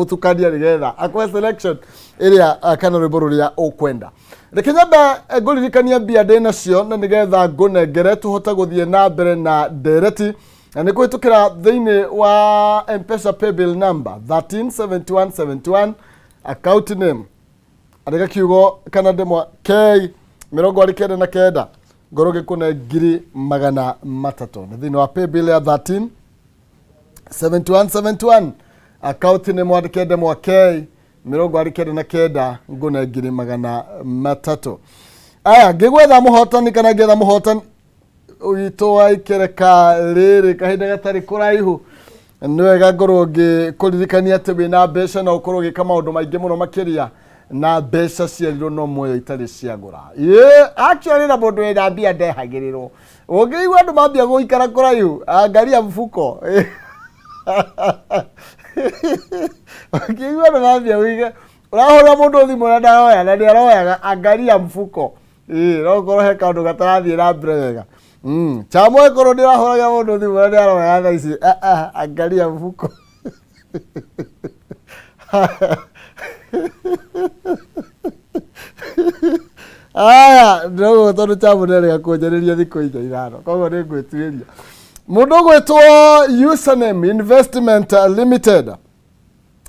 Gũtukania nĩgetha akwe selection ĩrĩa kana rwĩmbo rũrĩa ũkwenda. Reke nyambe ngũririkanie mbia ndĩ nacio na nĩgetha ngũnengere tũhote gũthiĩ na mbere na ndereti, na nĩ kũhĩtũkĩra thĩinĩ wa Mpesa paybill number 137171, account name andĩka kiugo kana ndemwa K 99, ngorwo ngĩkũne 300,000. Nĩ thĩinĩ wa paybill ya 13 7171, akaunti nĩ mwandĩke ndemwa K 99, ngũne 300,000. Aya, ngĩgwetha mũhotani kana ngĩetha mũhotani witũ wa ikereka rĩrĩ kahinda gatarĩ kũraihu, nĩ wega ngorwo ngĩkũririkania atĩ wĩna mbeca no ũkorwo ũgĩka maũndũ maingĩ mũno makĩria, na mbeca ciarirwo no muoyo itarĩ ciagũra. Ĩ actually, na mũndũ wĩna mbia ndehagĩrĩrwo. Ũngĩigua andũ mambia gũikara kũraihu, angalia mfuko. Ũngĩigua andũ mambia gũikara, ũrahũrĩra mũndũ thimũ na ndaroya na nĩ aroyaga, angalia mfuko. Ĩĩ, no ũkorwo he kaũndũ gatarathiĩ na mbere wega. Chamo ĩkorwo nĩ ũrahũragĩra mũndũ thimũ na nĩ aroyaga thaa ici, ah, ah, angalia mfuko. Aya, ndĩrauga tondũ Chamo nĩ arega kũnjarĩria thikũ inya ithano, koguo nĩ ngwĩtuĩria. Mũndũ ũgwĩtwo Username Investment Limited,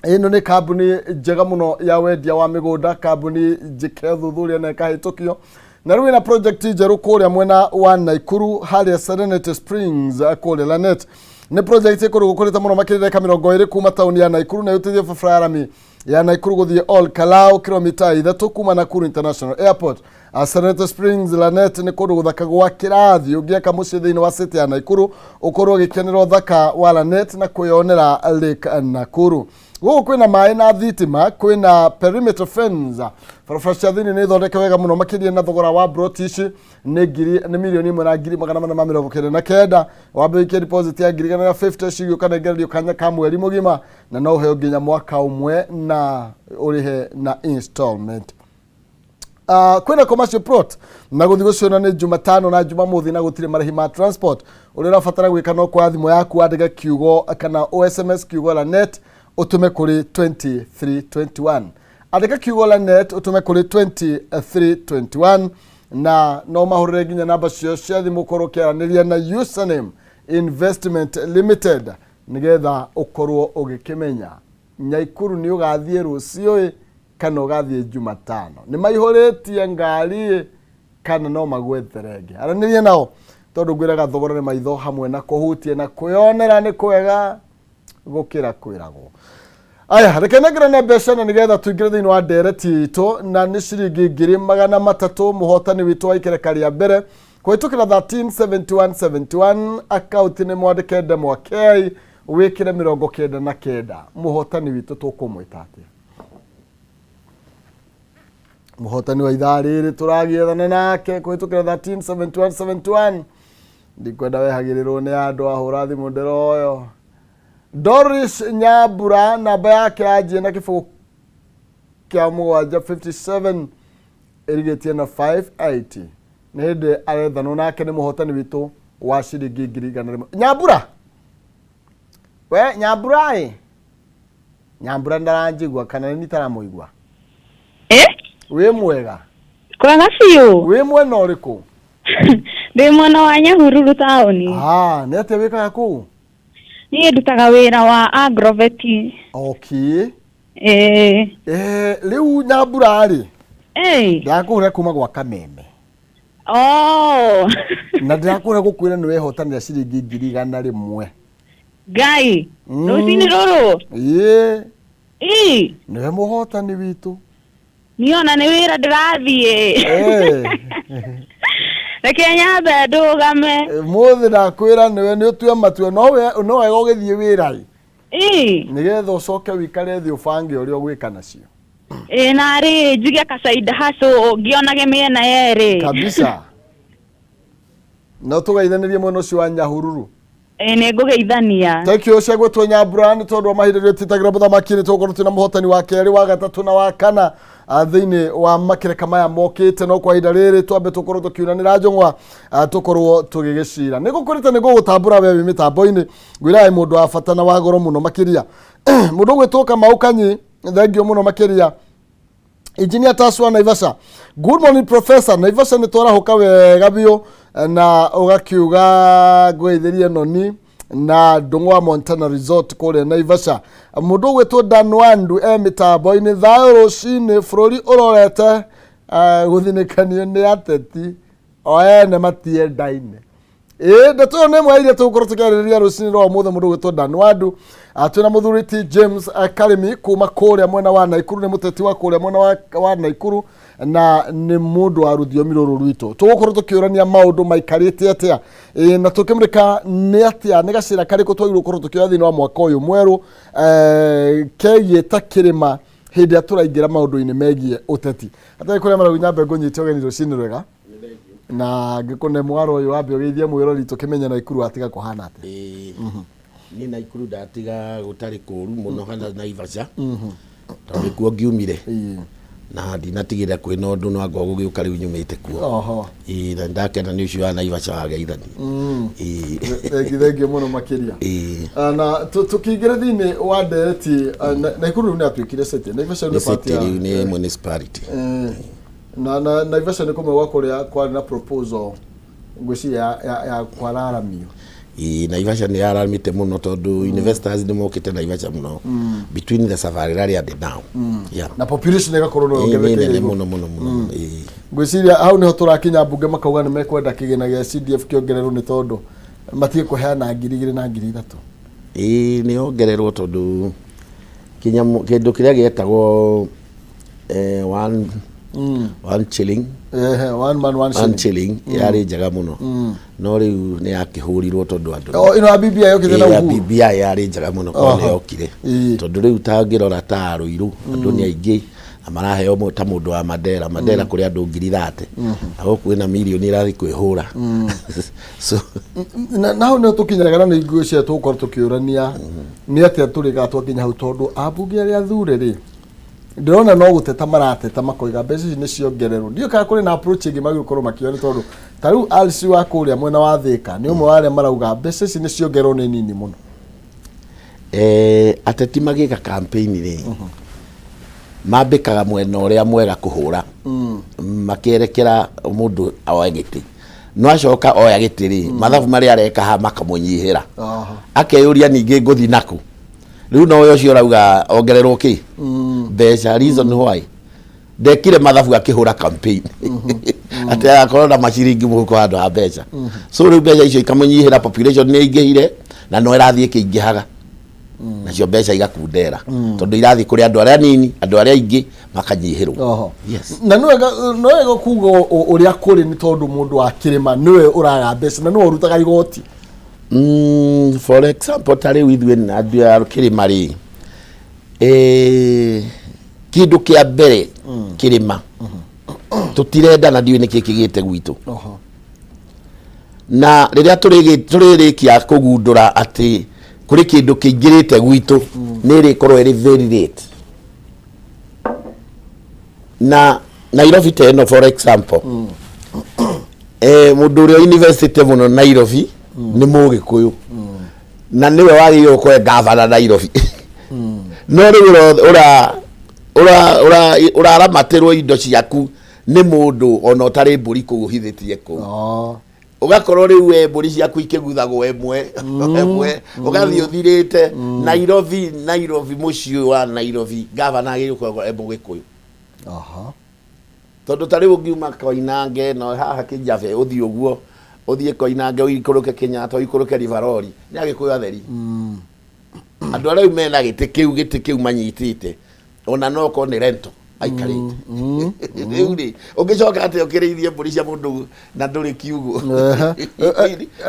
ĩno nĩ kambuni njega mũno ya wendia wa mĩgũnda, kambuni njĩke ũthuthuria na ĩkahĩtũkio, na rĩu ĩna project njerũ kũrĩa mwena wa Naikuru, harĩa Serenity Springs kũrĩa Lanet. Nĩ project ĩkũrũ gũkũrĩte mũno makĩria, ndagĩka 20 kuma taũni ya Naikuru, na ĩhutĩtie barabara ya rami ya Naikuru gũthiĩ Ol Kalou, kilomita 3 kuma Nakuru International Airport. Serenity Springs Lanet nĩ kũndũ gũthaka gwa kĩrathi. Ũngĩaka mũciĩ thĩinĩ wa city ya Naikuru, ũkorwo ũgĩkenera ũthaka wa Lanet na kwĩyonera Lake Nakuru. Gũkũ kwĩna maĩ na thitima, kwĩna perimeter fence, barabara cia thĩinĩ nĩ thondeke wega mũno makĩria, na thogora wa broti ici nĩ ngiri nĩ 1,499,000. Wambe ũikie deposit ya 150,000 cigiũ, ũkanengererio kanya ka mweri mũgima, na no ũheo nginya mwaka ũmwe na ũrĩhe na installment. Kwĩna commercial plot, na gũthiĩ gũciona nĩ Jumatano na Jumamothi, na gũtirĩ marĩhi ma transport. Ũrĩa ũrabatara gwĩka no kuoya thimũ yaku, wandĩke kiugo kana SMS kiugo Lanet, ũtũme kũrĩ 2321. Andĩka kiugo Lanet, ũtũme kũrĩ 2321, na no mahũrĩre nginya namba ciao cia thimũ, ũkorwo ũkĩaranĩria na Username Investment Limited nĩgetha ũkorwo ũgĩkĩmenya Nyaikuru nĩ ũgathiĩ rũciũ ĩ kana ũgathiĩ Jumatano, nĩ maihũrĩtie ngari ĩ kana no magwethere ĩngĩ. Aranĩria nao, tondũ ngwĩraga thogora nĩ maitho hamwe na kũhutia na kwĩyonera nĩ kwega gũkĩra kwĩragwo. Aya, reke nengerane mbeca na nĩgetha tũingĩre thĩinĩ wa ndereti itũ, na nĩ ciringi 300,000. Mũhotani witũ wa ikereka rĩa mbere kũhĩtũkĩra 137171, akaunti nĩ mwandĩke ndemwa K, wĩkĩre 99. Mũhotani witũ tũkũmwĩta atĩa? Mũhotani wa ithaa rĩrĩ tũragĩethana nake kũhĩtũkĩra 137171, ndikwenda wehagĩrĩrwo nĩ andũ ahũra thimũ ndĩroyo. Doris Nyambura, namba yake yanjie na kĩbũgũ kĩa mũgwanja 57, ĩrigĩtie na 580. Nĩ hĩndĩ arethanwo nake, nĩ mũhotani witũ wa ciringi 100,000. Nyambura, we Nyambura ĩ, Nyambura ndaranjigua kana nĩ itaramũigua? Eh? Wĩ mwega? Kwega biũ. Wĩ mwena ũrĩkũ? Ndĩ mwena wa Nyahururu taũni. Ah, nĩ atĩa wĩkaga kũu? Niĩ ndutaga wĩra wa agrovet. Okay. Eh. Eh, rĩu Nyambura rĩ, Eh. ndĩrakũhũrĩra kuma gwa Kameme. Oh. Na ndĩrakũhũrĩra gũkwĩra nĩ wehotanĩra ciringi 100,000. Ngai. Rũcinĩ rũrũ. Ĩĩ. Ĩ. Nĩwe mũhotani witũ. Niĩ ona nĩ wĩra ndĩrathiĩ. Reke nyambe ndũgame. Mũthĩ ndakwĩra nĩwe nĩ ũtue matua, no no wega ũgĩthiĩ wĩra ĩ. Ĩ. Nĩgetha ũcoke wĩikare thĩ ũbange ũrĩa ũgwĩka nacio. Ĩ, narĩ njuge kacaida hacũ ngĩonage mĩena yerĩ. Kabisa. No tũgeithanĩrie mwena ũcio wa Nyahururu. Ĩ, nĩ ngũgeithania. Thank you cia gwĩtwo Nyambura. Nĩ tondũ wa mahinda rĩrĩa twĩtagĩra mũthamaki, nĩ tũgũkorwo twĩna mũhotani wa kerĩ, wa gatatũ na wa kana thĩinĩ wa makereka maya mokĩte, no kwa ihinda rĩrĩ twambe tũkorwo tũkiunanĩra njũng'wa, tũkorwo tũgĩgĩcira. Nĩ ngũkwĩrĩte nĩ ngũgũtambũra we wĩ mĩtambo-inĩ, ngwĩraga mũndũ wa bata na wa goro mũno makĩria. Mũndũ ũgwĩtwo Kamau Kanyi, thengio mũno makĩria. Engineer Taswa Naivasha, good morning professor. Naivasha nĩ twarahũka wega biũ, na ũgakiuga ngũgeithĩrie noni na ndũng'ũ wa Montana Resort kũrĩa Naivasha. Mũndũ ũgwĩtwo Danwandu e mĩtambo-inĩ, thayũ rũcinĩ, bũrũri ũrorete gũthinĩkanio nĩ ateti o ene matiendaine. Ĩĩ, ndeto ĩyo nĩ ĩmwe ya iria tũgũkorwo tũkĩarĩrĩria rũcinĩ rwa ũmũthĩ. Mũndũ ũgwĩtwo Dan Wandu. Twĩna mũthuri ti James Karĩmi kuma kũrĩa mwena wa Naikuru, nĩ mũteti wa kũrĩa mwena wa Naikuru na nĩ mũndũ wa rũthiomi rũrũ rwitũ. Tũgũkorwo tũkĩũrania maũndũ maikarĩte atĩa, ĩĩ, na tũkĩmũrĩka nĩ atĩa, nĩ gacĩra karĩkũ twagĩrĩirwo gũkorwo tũkĩoya thĩinĩ wa mwaka ũyũ mwerũ kegiĩ ta kĩrĩma hĩndĩ ĩrĩa tũraingĩra maũndũ-inĩ megiĩ ũteti. Hatarĩ kũrĩa marauga, nyambe ngũnyite ũgeni, rũcinĩ rwega, na ngĩkũne mwaro ũyũ wambe ũgeithie mwĩrori tũkĩmenye Naikuru watiga kũhana atĩa. Ĩĩ, niĩ Naikuru ndatiga gũtarĩ kũru mũno hana Naivasha, tondũ nĩkuo ngiumire na ndinatigĩrĩra kwĩna ũndũ no anga gũgĩũka rĩu nyumĩte kuo. Ĩĩ, na ndakena nĩ ũcio wa Naivasha wageithania. Ĩĩ. Thengi, thengio mũno makĩria. Ĩĩ. Na tũkĩingĩra thĩinĩ wa ndereti, Naikuru rĩu nĩ atuĩkire city, Naivasha rĩu nĩ nĩ part city ya rĩu, nĩ municipality. Na Naivasha nĩ kũmwe gwa kũrĩa kwarĩ na proposal ngwĩciria ya kwararamio. Ĩĩ, Naivasha nĩ yararamĩte mũno tondũ investors nĩ mokĩte Naivasha mũno between the Safari Rally and now, yeah. Na population ĩgakorwo no Ĩĩ, nĩ yongererekeire nene igũrũ. Mũno mũno mũno, ĩĩ. Ngwĩciria hau nĩho tũrakinya, mbunge makauga nĩ mekwenda kĩgĩna gĩa CDF kĩongererwo nĩ tondũ matige kũheana 2000 na 3000. Ĩĩ, nĩ yongererwo tondũ kĩnyamũ kĩndũ kĩrĩa gĩetagwo one shilling. Ehe, one man one one shilling. Shilling yarĩ njega mũno, no rĩu nĩ yakĩhũrirwo tondũ andũ O, ĩno ya BBI yokĩte na Ĩĩ, ya Uhuru. BBI yarĩ njega mũno korwo nĩ yokire, tondũ rĩu tangĩrora ta Rũirũ andũ nĩ aingĩ na maraheo ta mũndũ wa Mandera kũrĩ andũ 30,000 na gũkũ kwĩna mirioni ĩrathiĩ kwĩhũra, so Na hau nĩho tũkinyaga na nĩ ngwĩciria tũgũkorwo tũkĩũrania nĩ atĩa tũrĩga twakinya hau, tondũ ambunge arĩa athure rĩ, ndĩrona no gũteta marateta makoiga mbeca ici nĩ ciongererwo. Ndiũĩ kana kũrĩ na approach ĩngĩ magĩrĩirwo gũkorwo makĩoya, nĩ tondũ ta rĩu Alice wa kũrĩa mwena wa Thĩka nĩ ũmwe wa arĩa marauga mbeca ici nĩ ciongererwo nĩ nini mũno. Ateti magĩka campaign rĩ, mambĩkaga mwena ũrĩa mwega kũhũra makĩerekera mũndũ oe gĩtĩ, no acoka oya gĩtĩ rĩ, mathabu marĩa areka haha makamũnyihĩra. Akeyũria ningĩ ngũthi naku rĩu no ũcio ũrauga ongererwo kĩ mbeca, reason why ndekire mathabu akĩhũra campaign atĩ agakorwo na maciringi mũhuko handũ ha mbeca. So rĩu mbeca icio ikamũnyihĩra, population nĩ ĩingĩhire na no ĩrathiĩ ĩkĩingĩhaga, nacio mbeca igakundera tondũ irathiĩ kũrĩ andũ arĩa nini, andũ arĩa aingĩ makanyihĩrwo. Yes. Na nĩ wega kuga ũrĩa kũrĩ, nĩ tondũ mũndũ wa kĩrĩma nĩwe ũraga mbeca na nĩwe ũrutaga igoti. For example, ta rĩu ithuĩ na andũ a kĩrĩma rĩ, kĩndũ kĩa mbere kĩrĩma tũtirenda na ndiũĩ nĩkĩ kĩgĩte gwitũ. Na rĩrĩa tũrĩrĩkia kũgundũra atĩ kũrĩ kĩndũ kĩingĩrĩte gwitũ, nĩ ĩrĩkorwo ĩrĩ very late. Na Nairobi ta ĩno, for example, mũndũ ũrĩa university mũno Nairobi nĩ Mũgĩkũyũ na nĩwe wagĩrĩirwo gũkorwo e gavana Nairobi, no rĩu ũraramatĩrwo indo ciaku nĩ mũndũ ona ũtarĩ mbũri kũu ũhithĩtie kũu. Ũgakorwo rĩu we mbũri ciaku ikĩguthagwo ĩmwe ĩmwe, ũgathiĩ ũthirĩte. Nairobi, Nairobi, mũciĩ ũyũ wa Nairobi, gavana agĩrĩirwo gũkorwo e Mũgĩkũyũ. Tondũ ta rĩu ũngiuma Koinange no haha Kĩjabe, ũthiĩ ũguo, ũthiĩ Koinange, ũikũrũke Kenyatta, ũikũrũke Rivarori, nĩ Agĩkũyũ atheri. Andũ arĩa rĩu mena gĩtĩ kĩu, gĩtĩ kĩu manyitĩte ona no okorwo nĩ rento aikarĩte rĩu rĩ, ũngĩcoka atĩ ũkĩrĩithie mbũri cia mũndũ na ndũrĩ kiugũ,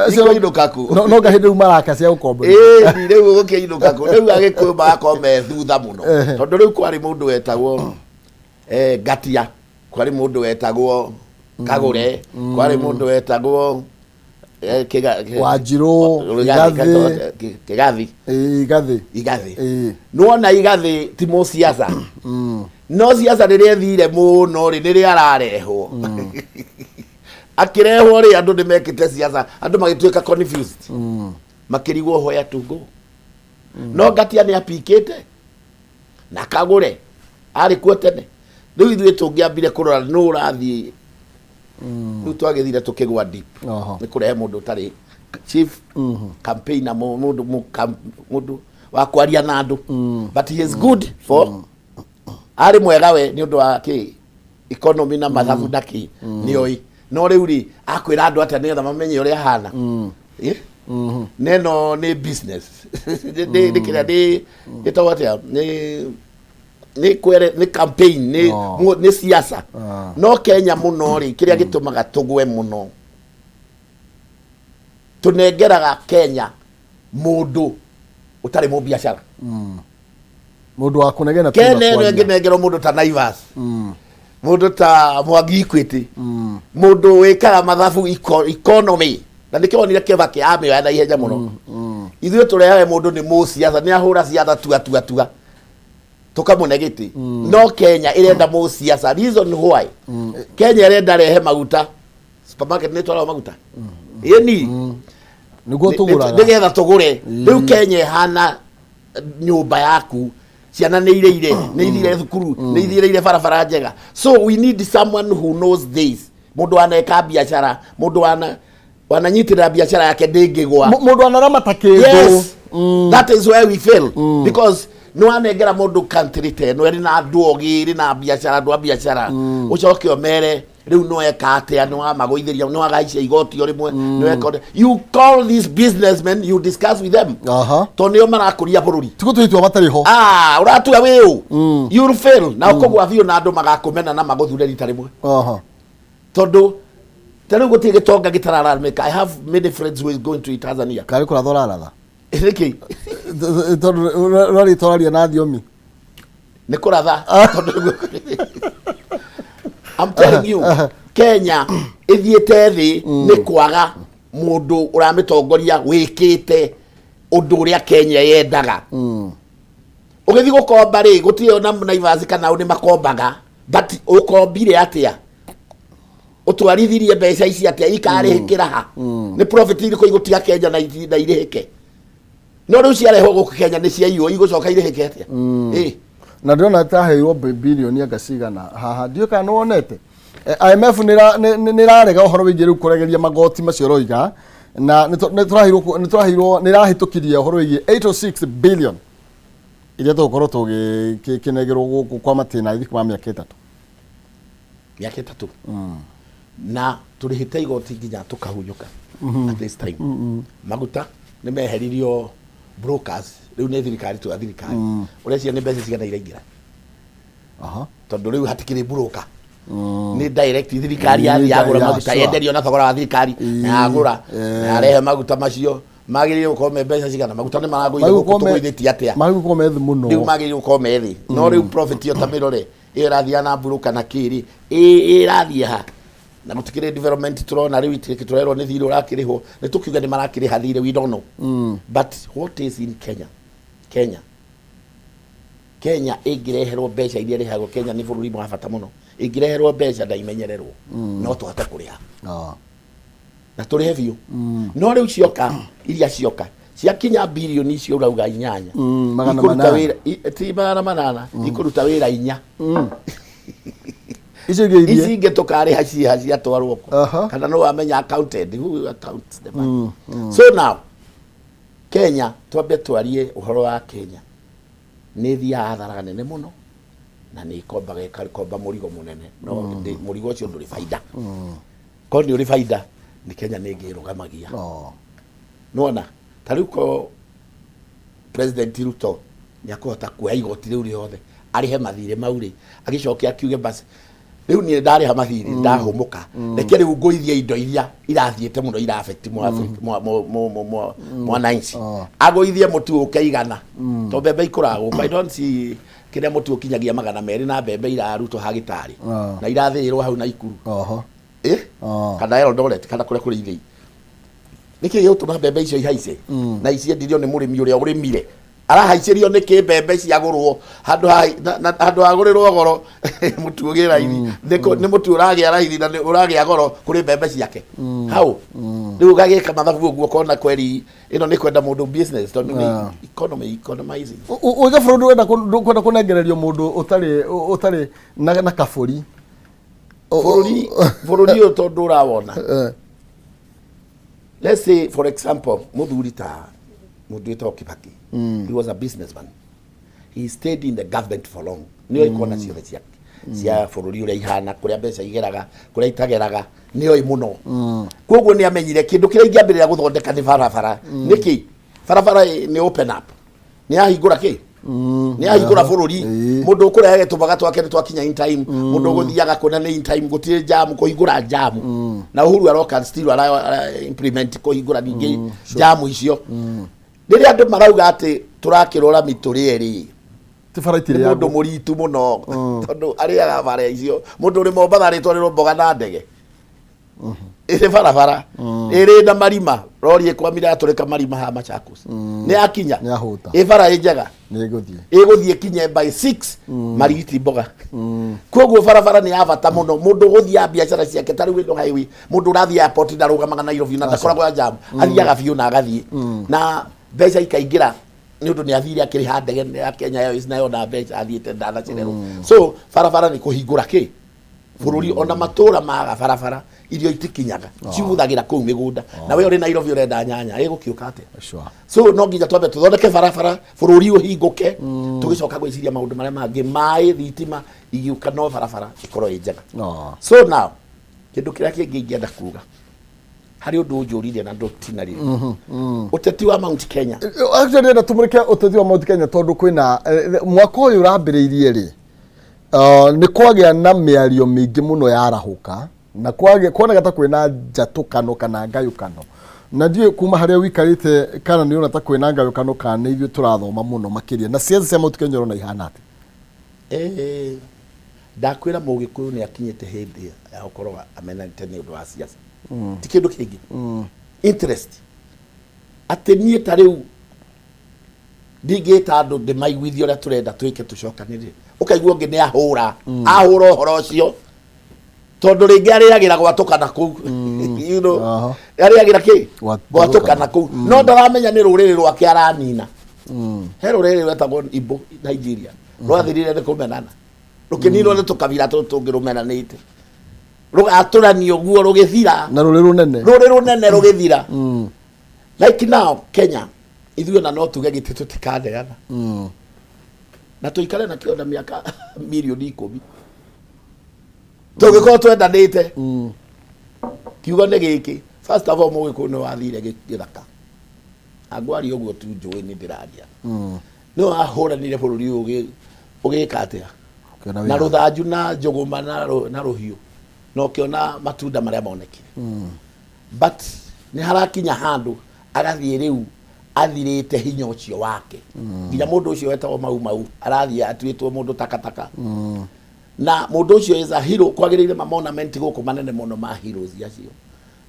ikũinũka kũ? No ngahĩndĩ rĩu maraka cia gũkomba. Ĩĩ, rĩu ũgũkĩinũka kũ? Rĩu Agĩkũyũ magakorwo me thutha mũno, tondũ rĩu kwarĩ mũndũ wetagwo Ngatia, kwarĩ mũndũ wetagwo Kagũre, kwarĩ mũndũ wetagwo Wanjirũ, Igathĩ. Kĩgathi. Ĩĩ, Igathĩ. Igathĩ. Nĩwona Igathĩ ti mũciaca, no ciaca rĩrĩa ĩthire mũno rĩ, nĩrĩa ararehwo, akĩrehwo rĩ, andũ nĩ mekĩte ciaca, andũ magĩtuĩka confused, makĩrigwo where to go. No Ngatia nĩ apikĩte na Kagũre arĩ kuo tene. Rĩu ithuĩ tũngĩambire kũrora nũ ũrathiĩ, rĩu twagĩthire tũkĩgwa deep. Nĩ kũrehe mũndũ ũtarĩ chief campaigner, mũndũ mũndũ wa kwaria na andũ, but he is good for arĩ mwega we nĩ ũndũ wa kĩ economy na mathabu na kĩ nĩ oĩ. No rĩu rĩ, akwĩra andũ atĩa nĩgetha mamenye ũrĩa ahana? Eh? Neno nĩ business, nĩ kĩrĩa nĩ ĩtagwo atĩa, nĩ kwere, nĩ campaign, nĩ nĩ siasa. No Kenya mũno rĩ, kĩrĩa gĩtũmaga tũgwe mũno, tũnengeraga Kenya mũndũ ũtarĩ mũbiacara. Mũndũ wa kũnegena. Kenya ĩno ĩngĩnengerwo mũndũ ta Naivas, mũndũ ta Mwangi Equity, mũndũ wĩkaga mathabu, economy, na nĩkĩo wonire Kibaki amĩoya na ihenya mũno. Ithuĩ tũrehaga mũndũ nĩ mũciaca, nĩ ahũra ciaca tua tua tua, tũkamũne gĩtĩ. No Kenya ĩrenda mũciaca. Reason why Kenya ĩrenda rehe maguta, supermarket nĩ twaragwo maguta ĩni. Nĩguo tũgũraga. Nĩgetha tũgũre. Rĩu Kenya ĩhana nyũmba yaku, ciana nĩ ireire, nĩ ithire thukuru, nĩ ithiĩrĩire barabara njega. So we need someone who knows this, mũndũ waneka biacara, mũndũ wana wananyitĩrĩra biacara yake ndĩngĩgwa. Mũndũ anaramata kĩndũ. Yes, that is where we fail, because nĩ wanengera mũndũ country ta ĩno ĩrĩ na andũ ogĩ, ĩrĩ na biacara, andũ a biacara, ũcoke ũmere rĩu no eka atĩa? Nĩ wamagũithĩria, nĩ wagaicia igoti o rĩmwe, nĩ weka ũrĩa. You call these businessmen, you discuss with them, tondũ nĩo marakũria bũrũri. Ti gũtua itua matarĩ ho. Ah, ũratua wĩ ũ, you'll fail na ũkũgwa biũ na andũ magakũmena na magũthure rita rĩmwe, tondũ ta rĩu gũtirĩ gĩtonga gĩtarararamĩka. I have many friends who is going to Tanzania. Karĩ kũratha ũraratha? Nĩkĩ? Tondũ ũrarĩ tũraria na thiomi. Nĩ kũratha, tondũ I'm telling you, Kenya ĩthiĩte thĩ nĩ kwaga mũndũ ũramĩtongoria wĩkĩte ũndũ ũrĩa Kenya yendaga. Ũgĩthiĩ gũkomba rĩ, gũtirĩ ona Naivas kana nĩ makombaga, but ũkombire atĩa? Ũtwarithirie mbeca ici atĩa? Ikarĩhĩkĩra ha? Nĩ profit irĩkũ igũtiga Kenya na irĩhĩke? No rĩu ciarehwo gũkũ Kenya nĩ ciaiywo, igũcoka irĩhĩke atĩa? Ĩ. Na ndĩrona taheirwo bilioni anga cigana haha, ndiũĩ kana nĩ wonete. IMF nĩ ĩrarega ũhoro wĩgiĩ rĩu kũregeria magoti macio ũroiga, na nĩ tũraheirwo, nĩ ĩrahĩtũkirie ũhoro wĩgiĩ 806 billion iria tũgũkorwo tũgĩkĩnengerwo gũkũ kwa matĩna thikũ ma mĩaka 3. Mĩaka 3, na tũrĩhĩte igoti nginya tũkahunyũka. At this time maguta nĩ meheririo brokers, rĩu nĩ thirikari tu, thirikari. Ũreciria nĩ mbeca cigana iraingĩra? Tondũ rĩu hatikĩrĩ broker, nĩ direct thirikari yathiĩ yagũra maguta, yenderio na thogora wa thirikari, na yagũra na yarehe maguta macio. Magĩrĩire gũkorwo me mbeca cigana? Maguta nĩ maragũire gũkũ, tũgũithĩtie atĩa? Magĩrĩire gũkorwo me thĩ mũno. Rĩu magĩrĩire gũkorwo me thĩ, no rĩu profit ĩyo ta mĩrore ĩyo ĩrathiĩ na broker na kĩrĩ ĩrathiĩ ha? Na gũtikĩrĩ development tũrona. Rĩu itirĩ tũrerwo nĩ thirĩ ũrakĩrĩhwo, nĩ tũkiuga nĩ marakĩrĩha thirĩ, we don't know. But what is in Kenya? Kenya ĩngĩreherwo mbeca iria ĩrĩhagwo, Kenya nĩ bũrũri wa bata mũno, ĩngĩreherwo mbeca na imenyererwo, no tũhote kũrĩha na tũrĩhe biũ. No rĩu cioka, iria cioka ciakinya bilioni icio ũrauga 8, magana ikũruta manana. wĩra ti 800, ikũruta wĩra 4. Icio ingĩ ici ithiĩ ingĩ tũkarĩha ciha ciatwarwo kũ? Kana no wamenya accountant who accounts the money. So now Kenya, twambe twarie ũhoro wa Kenya, nĩ ĩthiaga hathara nene mũno na nĩ ĩkombaga, ĩkakomba mũrigo mũnene, no mũrigo ũcio ndũrĩ baida. Korwo nĩ ũrĩ baida, nĩ Kenya nĩ ĩngĩrũgamagia. Nĩwona ta rĩu ko President Ruto nĩ akũhota kuoya igoti rĩu rĩothe arĩhe mathirĩ mau rĩ, agĩcoke akiuge, basi rĩu niĩ ndarĩha mathirĩ, ndahũmũka, reke rĩu ngũithie indo iria irathiĩte mũno ira affect mwananchi. Agũithie mũtu ũke 100, to mbembe ikũraga gũkũ. I don't see kĩrĩa mũtu ũkinyagia 200 na mbembe irarutwo hagĩtarĩ na irathĩĩrwo hau na Ikuru. Eh? Kana Eldoret, kana kũrĩa kũrĩ ithĩi. Nĩkĩ gĩgũtũma mbembe icio ihaice na iciendirio nĩ mũrĩmi ũrĩa ũrĩmire? Arahaicĩrio nĩ kĩ mbembe ciagũrwo handũ ha handũ hagũrĩrwo goro mũtu ũgĩe raithi? Nĩ mũtu ũragĩa raithi na nĩ ũragĩa goro kũrĩ mbembe ciake hau. Rĩu ũgagĩka mathabu ũguo ũkona kweri ĩno nĩ kwenda mũndũ business, tondũ nĩ economy, economizing. Uige bũrũri ndũrenda ndũkwenda kũnengererio mũndũ ũtarĩ na kabũri. Bũrũri ũyũ tondũ ũrawona, let's say, for example, mũthuri ta mũndũ wĩtagwo Kibaki, he was a businessman. He stayed in the government for long. Nĩ oĩ kona ciothe cia bũrũri ũrĩa ihana, kũrĩa mbeca igeraga, kũrĩa itageraga, nĩ oĩ mũno. Koguo nĩ amenyire kĩndũ kĩrĩa ingĩambĩrĩria gũthondeka nĩ barabara. Nĩkĩ barabara nĩ open up, nĩ yahingũra kĩ, nĩ yahingũra bũrũri. Mũndũ ũkũrehe tũbaga twake nĩ twakinya in time, mũndũ ũgũthiaga kũna nĩ in time, gũtirĩ jam, kũhingũra jam. Na Uhuru aroka still ara implement kũhingũra ningĩ jam icio. Rĩrĩa andũ marauga atĩ tũrakĩrora mĩtũrĩ erĩ, Ti bara nĩ itirĩagwo. Mũndũ mũritu mũno, tondũ arĩaga bara icio. Mũndũ ũrĩ Mombatha arĩtwarĩrwo mboga na ndege ĩrĩ barabara ĩrĩ na marima, rori ĩkwamire yatũrĩka marima ha Machakos, nĩ yakinya. Nĩ yahũta. Ĩ bara ĩ njega. Nĩ ĩgũthiĩ. Ĩgũthiĩ kinye by 6 marigiti mboga. Koguo barabara nĩ ya bata mũno. Mũndũ ũgũthiaga biacara ciake, ta rĩu ĩno highway, mũndũ ũrathiĩ airport ndarũgamaga Nairobi na ndakoragwo ya jam, athiaga biũ na agathiĩ na mbeca ikaingĩra, nĩ ũndũ nĩ athire akĩrĩha ndege ya Kenya Airways nayo na mbeca athiĩte ndanacererwo. So barabara nĩ kũhingũra kĩ bũrũri. Ona matũra maga barabara, irio itikinyaga, cibuthagĩra kũu mĩgũnda. Na we ũrĩ Nairobi ũrenda nyanya ĩgũkĩũka atĩa? So no nginya twambe tũthondeke barabara, bũrũri ũhingũke, tũgĩcoka gwĩciria maũndũ marĩa mangĩ, maĩ, thitima igiũka, no barabara ĩkorwo ĩ njega. So now kĩndũ kĩrĩa kĩngĩ ingĩenda kuga harĩ ũndũ ũnjũririe na ndũtinarĩria, ũteti wa Mount Kenya. Actually ndĩrenda tũmũrĩke ũteti wa Mount Kenya, tondũ kwĩna mwaka ũyũ ũrambĩrĩirie rĩ, nĩ kwagĩa na mĩario mĩingĩ mũno yarahũka na kwagĩa kuoneka ta kwĩna njatũkano kana ngayũkano, na ndiũĩ kuma harĩa ũikarĩte kana nĩ ũrona ta kwĩna ngayũkano kana nĩ ithuĩ tũrathoma mũno makĩria. Na ciaca cia Mount Kenya ũrona ihana atĩa? Ndakwĩra mũgĩkũyũ nĩ akinyĩte hĩndĩ ya gũkorwo amenete nĩ ũndũ wa siasa, ti kĩndũ kĩngĩ, interest. Atĩ niĩ ta rĩu ndingĩta andũ ndĩmaiguithie ũrĩa tũrenda twĩke tũcokanĩrĩre, ũkaigua ũngĩ nĩ ahũra ahũra ũhoro ũcio, tondũ rĩngĩ arĩagĩra gwatũkana kũu, arĩagĩra kĩ gwatũkana kũu, no ndaramenya nĩ rũrĩrĩ rwake aranina. He rũrĩrĩ rwetagwo Igbo Nigeria, rwathirire nĩ kũmenana, rũkĩninwo nĩ tũkabira tũtũ tũngĩ rũmenanĩte, rũgatũranio guo rũgĩthira. Na rũrĩ rũnene. Rũrĩ rũnene rũgĩthira. Like now Kenya, ithuĩ ona no tuge gĩtĩ tũtikaneana na tũikare nakĩo na mĩaka mirioni 10 tũngĩkorwo twendanĩte. Kiugo nĩ gĩkĩ, first of all, mũgĩkũyũ nĩ wathire gĩthaka. Angwaria ũguo tu njũĩ nĩ ndĩraria, nĩ wahũranire bũrũri ũyũ ũgĩka atĩa? Ũkĩona na wĩra. Rũthanju na njũgũma na rũhiũ, na ũkĩona matunda marĩa monekire. But nĩ harakinya handũ agathiĩ rĩu athirĩte hinya ũcio wake, nginya mũndũ ũcio wetagwo Mau Mau arathiĩ atuĩtwo mũndũ takataka. Na mũndũ ũcio is a hero. Kwagĩrĩire ma monument gũkũ manene mũno ma heroes acio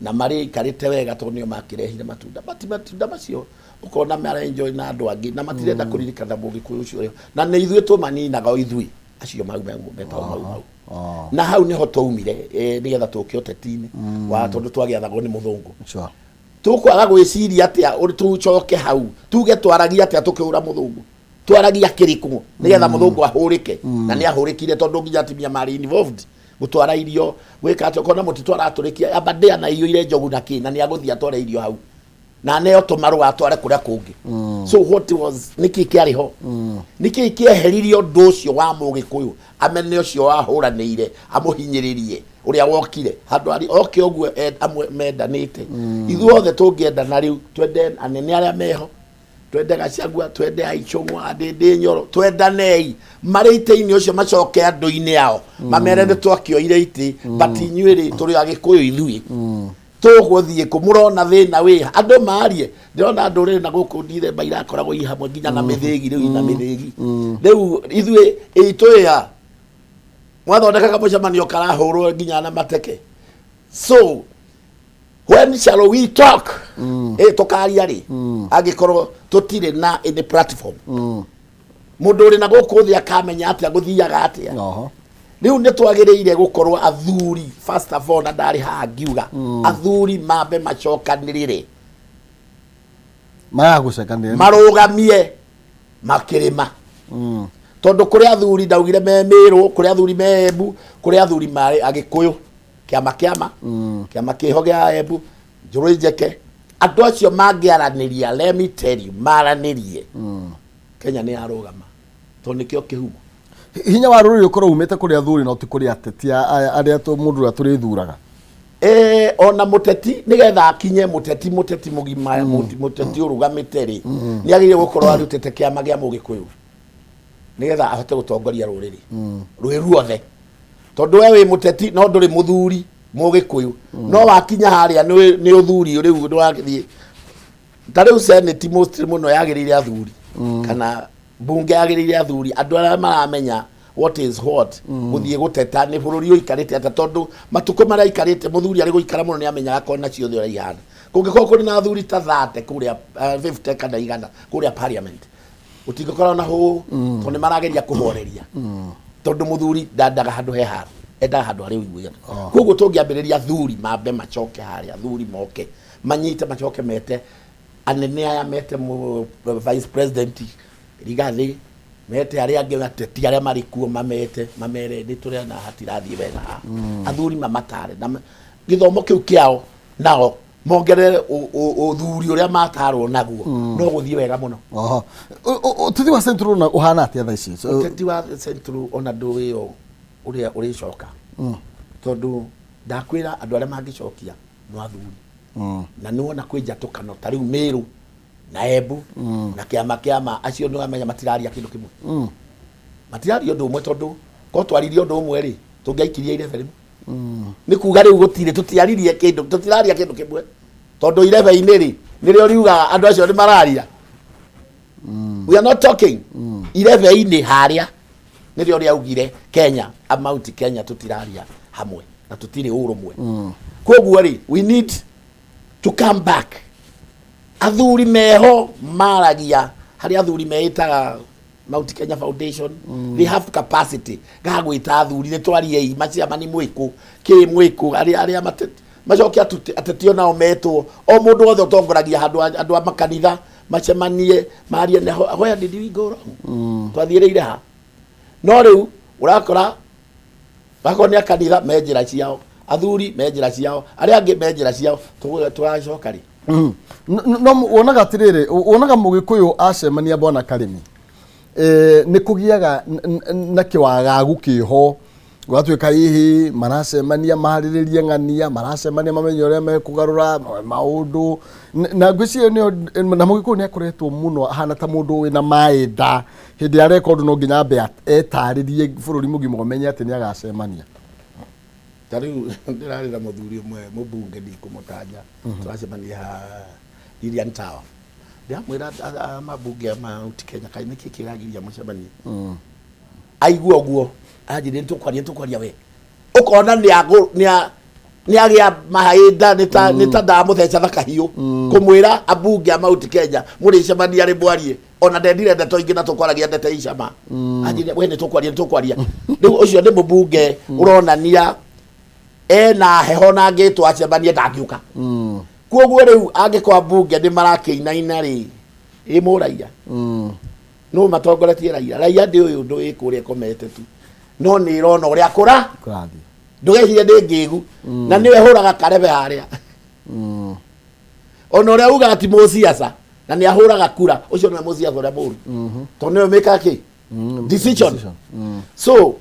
na marĩ ikarĩte wega, tondũ nĩo makĩrehire matunda. But matunda macio ũkona mara enjoy na andũ angĩ na matirenda kũririkana mũgĩkũyũ ũcio ũrĩa, na nĩ ithuĩ tũmaninaga, o ithuĩ acio mau metagwo Mau Mau. Na hau nĩho twaumire, nĩgetha tũke ũteti-inĩ wa tondũ twagĩathagwo nĩ mũthũngũ. Tũkwaga gwĩciria atĩa tũcoke hau tuge twaragia atĩa tũkĩhũra mũthũngũ, twaragia kĩrĩkũ nĩgetha mũthũngũ ahũrĩke? Na nĩ ahũrĩkire, tondũ nginya atumia marĩ involved gũtwara irio, gwĩka atĩa, ũkona mũtitũ aratũrĩkia Aberdare na iyũire njogu na kĩ, na nĩ agũthiĩ atware irio hau na aneo tũmarũa atware kũrĩa kũngĩ. So what was, nĩkĩ kĩarĩ ho, nĩkĩ kĩeheririe ũndũ ũcio wa mũgĩkũyũ amene ũcio wahũranĩire amũhinyĩrĩrie ũrĩa wokire handũ arĩ oke ũguo amwe mendanĩte? Ithuothe tũngĩendana rĩu, twende anene arĩa meho, twende Gachagua, twende Aichung'wa, Ndĩndĩ Nyoro, twendanei marĩ itĩ-inĩ ũcio, macoke andũ-inĩ ao mamere nĩ twakĩoire itĩ, but inyuĩ rĩ, tũrĩ agĩkũyũ ithuĩ, tũgũthiĩ kũ? Mũrona thĩna wĩ andũ marie. Ndĩrona ndũrĩrĩ na gũkũ ndithemba irakoragwo i hamwe nginya na mĩthĩgi. Rĩu ina mĩthĩgi, rĩu ithuĩ itũ ya mwathondekaga mũcemanio karahũrwo nginya na mateke. So When shall we talk? Ĩ tũkaria rĩ angĩkorwo tũtirĩ na any platform? Mũndũ ũrĩ na gũkũ thĩ akamenya atĩa gũthiaga atĩa? Rĩu nĩ twagĩrĩire gũkorwo athuri, first of all, na ndarĩ haha ngiuga athuri mambe macokanĩrĩre. Magagũcekanĩra. Marũgamie makĩrĩma, tondũ kũrĩ athuri ndaugire me Mĩrũ, kũrĩ athuri me Embu, kũrĩ athuri marĩ Agĩkũyũ, kĩama kĩama kĩho gĩa Embu, Njũrũ Njeke. Andũ acio mangĩaranĩria, let me tell you, maranĩrie, Kenya nĩ yarũgama, tondũ nĩkĩo kĩhumo. Hinya wa rũrĩrĩ ũkorwo umĩte kũrĩ athuri no ti kũrĩ ateti arĩa mũndũ ũrĩa tũrĩthuraga. Ona mũteti nĩgetha akinye mũteti, mũteti mũgima, mũteti ũrũgamĩte rĩ, nĩ agĩrĩire gũkorwo arutĩte kĩama gĩa Mũgĩkũyũ nĩgetha ahote gũtongoria rũrĩrĩ rwĩ ruothe, tondũ we wĩ mũteti no ndũrĩ mũthuri Mũgĩkũyũ, no wakinya harĩa nĩ ũthuri rĩu nĩ wathiĩ. Ta rĩu senate mostly mũno yagĩrĩire athuri, kana mbunge yagĩrĩire athuri, andũ arĩa maramenya what is what, gũthiĩ gũteta nĩ bũrũri ũikarĩte atĩa, tondũ matukũ marĩa aikarĩte mũthuri arĩ gũikara mũno nĩ amenyaga kona ciothe ũrĩa ihana. Kũngĩkorwo kũrĩ na athuri ta 30 kũrĩa, 50 kana 100 kũrĩa parliament, gũtingĩkorwo na hũ, tondũ nĩ marageria kũhoreria, tondũ mũthuri ndandaga handũ he haro, endaga handũ harĩ ũiguano. Koguo tũngĩambĩrĩria athuri mambe macoke harĩa, athuri moke manyite, macoke mete anene aya, mete vice president Rigathi, mete arĩa angĩ ateti arĩa marĩ kuo, mamete mamere nĩ tũrena hatirathiĩ wega haha. Athuri mamatare na gĩthomo kĩu kĩao, nao mongerere ũthuri ũrĩa matarwo naguo, no gũthiĩ wega mũno. Oho. Ũteti wa Central na ũhana atĩa thaa ici? Ũteti wa Central ona ndũĩ ũrĩa ũrĩcoka, tondũ ndakwĩra andũ arĩa mangĩcokia no athuri, na nĩwona kwĩ njatũkano ta rĩu Mĩrũ na Embu na kĩama acio nĩ wamenya matiraria kĩndũ kĩmwe, matiraria ũndũ ũmwe, tondũ ko twaririe ũndũ ũmwe rĩ, tũngĩaikirie irebe rĩmwe. Nĩ kuga rĩu gũtirĩ, tũtiaririe kĩndũ, tũtiraria kĩndũ kĩmwe, tondũ irebe-inĩ rĩ nĩrĩo riugaga andũ acio nĩ mararia. We are not talking. Irebe-inĩ harĩa nĩrĩo rĩaugire Kenya a Mount Kenya tũtiraria hamwe na tũtirĩ ũrũmwe. Koguo rĩ, we need to come back. Athuri meho maragia harĩa athuri meĩtaga Mount Kenya Foundation. They have capacity ga gwĩta athuri, nĩ twariei maciamani mwĩkũ kĩ mwĩkũ arĩa macoke ateti onao metwo, o mũndũ wothe ũtongoragia handũ, andũ a makanitha macemanie marie na where did we go wrong, twathiĩrĩire ha. No rĩu ũrakora akorwo nĩ a kanitha me njĩra ciao, athuri me njĩra ciao, arĩa angĩ me njĩra ciao, tũgacoka rĩ? No wonaga atĩrĩrĩ, wonaga Mũgĩkũyũ acemania, bwana Karĩmi, nĩ kũgĩaga na kĩwagagu kĩho, gũgatuĩka hihi maracemania marĩrĩrie ng'ania, maracemania mamenye ũrĩa mekũgarũra maũndũ. Na ngwĩciria nĩyo na Mũgĩkũyũ nĩ akoretwo mũno ahana ta mũndũ wĩna maĩ nda, hĩndĩ ĩrĩa areka ũndũ no nginya ambe etarĩrie bũrũri mũgima ũmenye atĩ nĩ agacemania. Ta rĩu ndĩrarĩ na mũthuri ũmwe mũmbunge, ndikũmũtanja, tũracemania ha Lilian Tower, ndĩramwĩra mambunge a Mount Kenya, kaĩ nĩkĩ kĩragiria mũcemanie? Aigua ũguo anjĩrire, nĩ tũkwaria we ũkona nĩ agĩa mahinda nĩ ta ndamũtheca na kahiũ kũmwĩra ambunge a Mount Kenya mũrĩcemania rĩ mwarie. Ona ndendire ndeto ingĩ na tũkwaragia ndeto icama, anjĩrire, we nĩ tũkwaria. Rĩu ũcio nĩ mũmbunge ũronania ena heho na angĩtwo acemanie ndangĩũka. Koguo rĩu angĩkorwo ambunge nĩ marakĩinaina rĩ, ĩ mũraia no matongoretie raia? Raia ndĩ ũyũ ũndũ wĩ kũrĩa ĩkomete tu, no nĩ ĩrona ũrĩa kũra. Kũrathiĩ. Ndũgecirie ndĩ ngĩgu na nĩwe hũraga karebe harĩa, ona ũrĩa ugaga ti mũciaca na nĩ ahũraga kura, ũcio nĩwe mũciaca ũrĩa mũru, tondũ nĩwe mĩkaga kĩ decision. So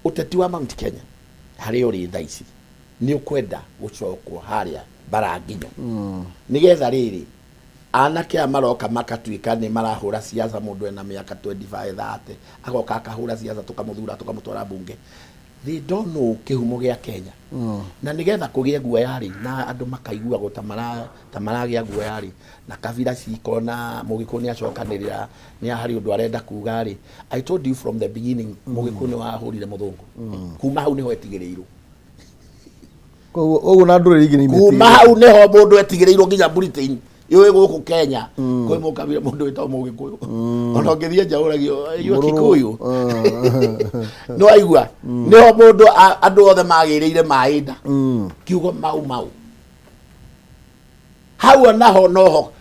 ũteti wa Mount Kenya harĩa ũrĩ thaa ici nĩ ũkwenda gũcokwo harĩa baranginyo, nĩgetha rĩrĩ anake aya maroka makatuĩka nĩ marahũra siasa. Mũndũ ena mĩaka 25, 30 agoka akahũra siasa, tũkamũthura, tũkamũtwara mbunge. They don't know kĩhumo gĩa Kenya. Na nĩgetha kũgĩe guoya rĩ, na andũ makaiguagwo ta mara ta maragĩa guoya rĩ, na kabira cikona Mũgĩkũyũ nĩ acokanĩrĩra, nĩ harĩ ũndũ arenda kuga rĩ. I told you from the beginning, Mũgĩkũyũ nĩ wahũrire mũthũngũ, kuma hau nĩho etigĩrĩirwo. Koguo ũguo na ndũrĩrĩ ingĩ nĩ Kuma imetigĩrĩte. hau nĩho mũndũ etigĩrĩirwo nginya Britain yũĩ gũkũ Kenya kwĩ mũkabira mũndũ wĩtagwo Mũgĩkũyũ, ona ũngĩthiĩ nja ũragio, "You are Mũrũrũ. Kikuyu." Nĩ waigua nĩho mũndũ andũ othe magĩrĩire maĩ nda kiugo Mau Mau. Hau onaho noho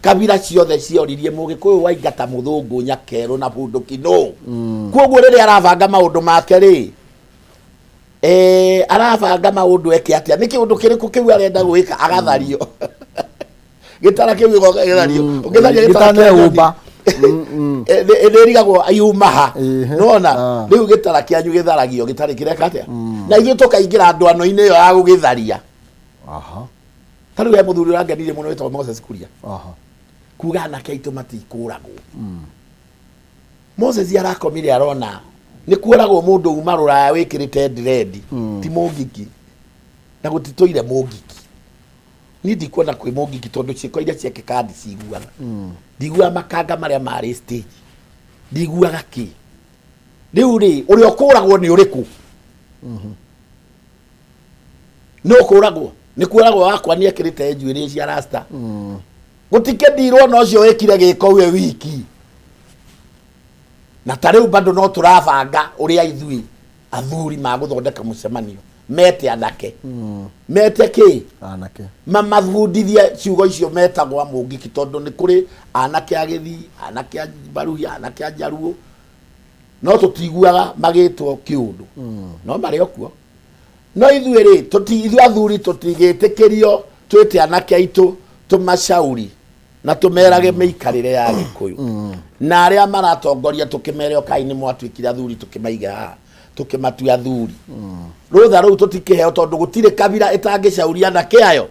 kabira ciothe cioririe Mũgĩkũyũ waingata mũthũngũ nyakerũ na bunduki no kuoguo rĩrĩa arabanga maũndũ make rĩ, arabanga maũndũ eke atĩa, nĩ kĩũndũ kĩrĩkũ kĩu arenda gwĩka, agathario gĩtara kĩu gĩgoka gĩthario. Ũngĩtharia gĩtara kĩa Gĩtanehumba. Nĩ ĩrigagwo yuma ha. Nĩwona? Rĩu gĩtara kĩanyu gĩtharagio gĩtarĩ kĩreka atĩa, na ithuĩ tũkaingĩra ndwano-inĩ ĩyo ya gũgĩtharia. Ta rĩu he mũthuri ũrangenirie mũno wĩtagwo Moses Kuria kuga anake aitũ matikũragwo. Moses arakomire arona nĩ kuoragwo mũndũ uma rũraya wĩkĩrĩte dread, ti mũngiki, na gũtitũire mũngiki. Niĩ ndikuona kwĩ mũngiki tondũ ciĩko iria ciekĩkaga ndiciguaga, ndiguaga makanga marĩa marĩ stage, ndiguaga kĩ. Rĩu rĩ, ũrĩa ũkũragwo nĩ ũrĩkũ? Nĩ ũkũragwo nĩ kuoragwo wakwa nĩ ekĩrĩte njuĩrĩ cia rasta, gũtikĩndirwo na ũcio wĩkire gĩko we wiki. Na ta rĩu bado no tũrabanga ũrĩa ithuĩ athuri magũthondeka mũcemanio, mete anake, mete kĩ, anake, mamabundithie ciugo icio metagwo amũngiki, tondũ nĩ kũrĩ anake a Gĩthii, anake a Baruhi, anake a Njaruo, no tũtiguaga magĩtwo kĩũndũ, no marĩ o kuo. No ithuĩ rĩ, ithuĩ athuri tũtigĩtĩkĩrio twĩte anake aitũ tũmacauri na tũmerage mĩikarĩre ya Gĩkũyũ na arĩa maratongoria, tũkĩmere ũkai nĩ mwatuĩkire athuri, tũkĩmaiga haha, tũkĩmatua athuri. Rũtha rũu tũtikĩheo tondũ gũtirĩ kabira ĩtangĩcauria anake ayo.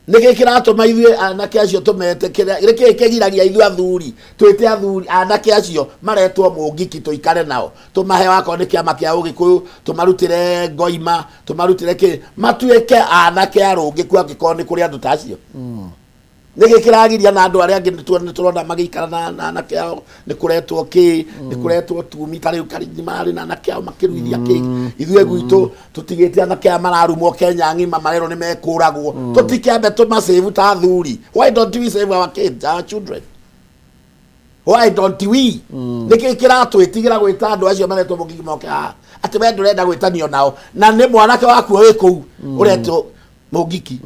Nĩkĩ kĩratũma ithuĩ anake acio tũmete? Nĩkĩ kĩgiragia ithuĩ athuri twĩte athuri anake acio maretwo mũngiki, tũikare nao, tũmahe wakorwo nĩ kĩama kĩa Ũgĩkũyũ, tũmarutĩre ngoima, tũmarutĩre kĩ, matuĩke anake arũngĩku, angĩkorwo nĩ kũrĩ andũ ta acio? Nĩkĩ kĩragiria na andũ arĩa angĩ nĩ tũrona magĩikara na anake ao, nĩ kũretwo kĩ, nĩ kũretwo tumi, ta rĩu Karinji marĩ na anake ao makĩruithia kĩ. Ithuĩ gwitũ tũtigĩte anake aya mararumwo Kenya ng'ima, marerwo nĩ mekũragwo, tũtikĩambe tũmasave ta athuri. Why don't we save our kids, our children? Why don't we? Nĩkĩ kĩratwĩtigĩra gwĩta andũ acio maretwo mũngiki moke haha, atĩ we ndũrenda gwĩtanio nao na nĩ mwanake waku wĩ kũu ũretwo mũngiki?